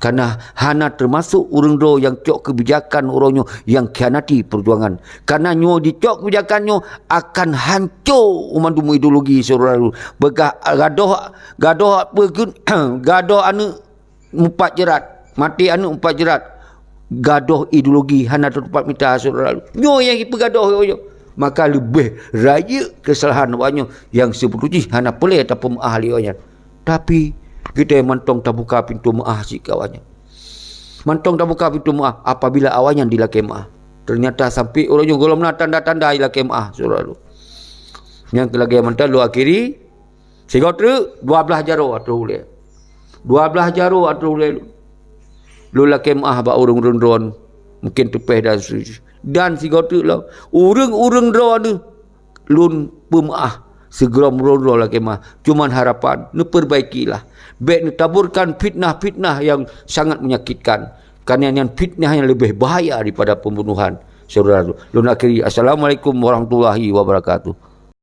Kareuna hana teumasok ureuëng droe nyang cok keubijakan uroe nyoe nyang khianati peujuangan. Kareuna nyoe jicok keubijakan nyoe akan hanco mandum ideologi syedara lôn. Beugah gadoh, gadoh peue kheun, gadoh aneuëk mupat jeurat, maté aneuëk mupat jeurat. Gadoh ideologi hana teutupat mita syedara lôn. Nyoe nyang jipeugadoh nyoe. Maka leubeh rayeuk keusalahan awak nyoe nyang seubeutôi jih hana peureulée tapeumeu'ah lé awak nyan. Tapi geutanyoe mantong tabuka pintoe meu'ah cit keu awak nyan. Mantong tabuka pintoe meu'ah apabila awak nyan jilakée meu'ah. Teunyata sampoe uroe nyoe gohlom na tanda-tanda jilakée meu'ah syedara lôn. Nyang keu lagée mantong lôn akhiri, sigoe treuk dua blaih jaroe ateueh ulée. Dua blaih jaroe ateueh ulée lôn. Lôn lakée meu'ah bak ureuëng-ureuëng droeneuh, mungken teupéh dan seterusnya. Dan sigoe treuk lom, ureuëng-ureuëng droeneuh lôn peumeu'ah sigohlom droe-droe lakée meu'ah. Cuman harapan neupeubaikilah. Bék neutaburkan fitnah-fitnah nyang sangat menyakitkan. Kareuna nyan fitnah nyang leubeh bahaya daripada pembunuhan syedara lôn. Lôn akhiri, Assalamualaikum warahmatullahi wabarakatuh.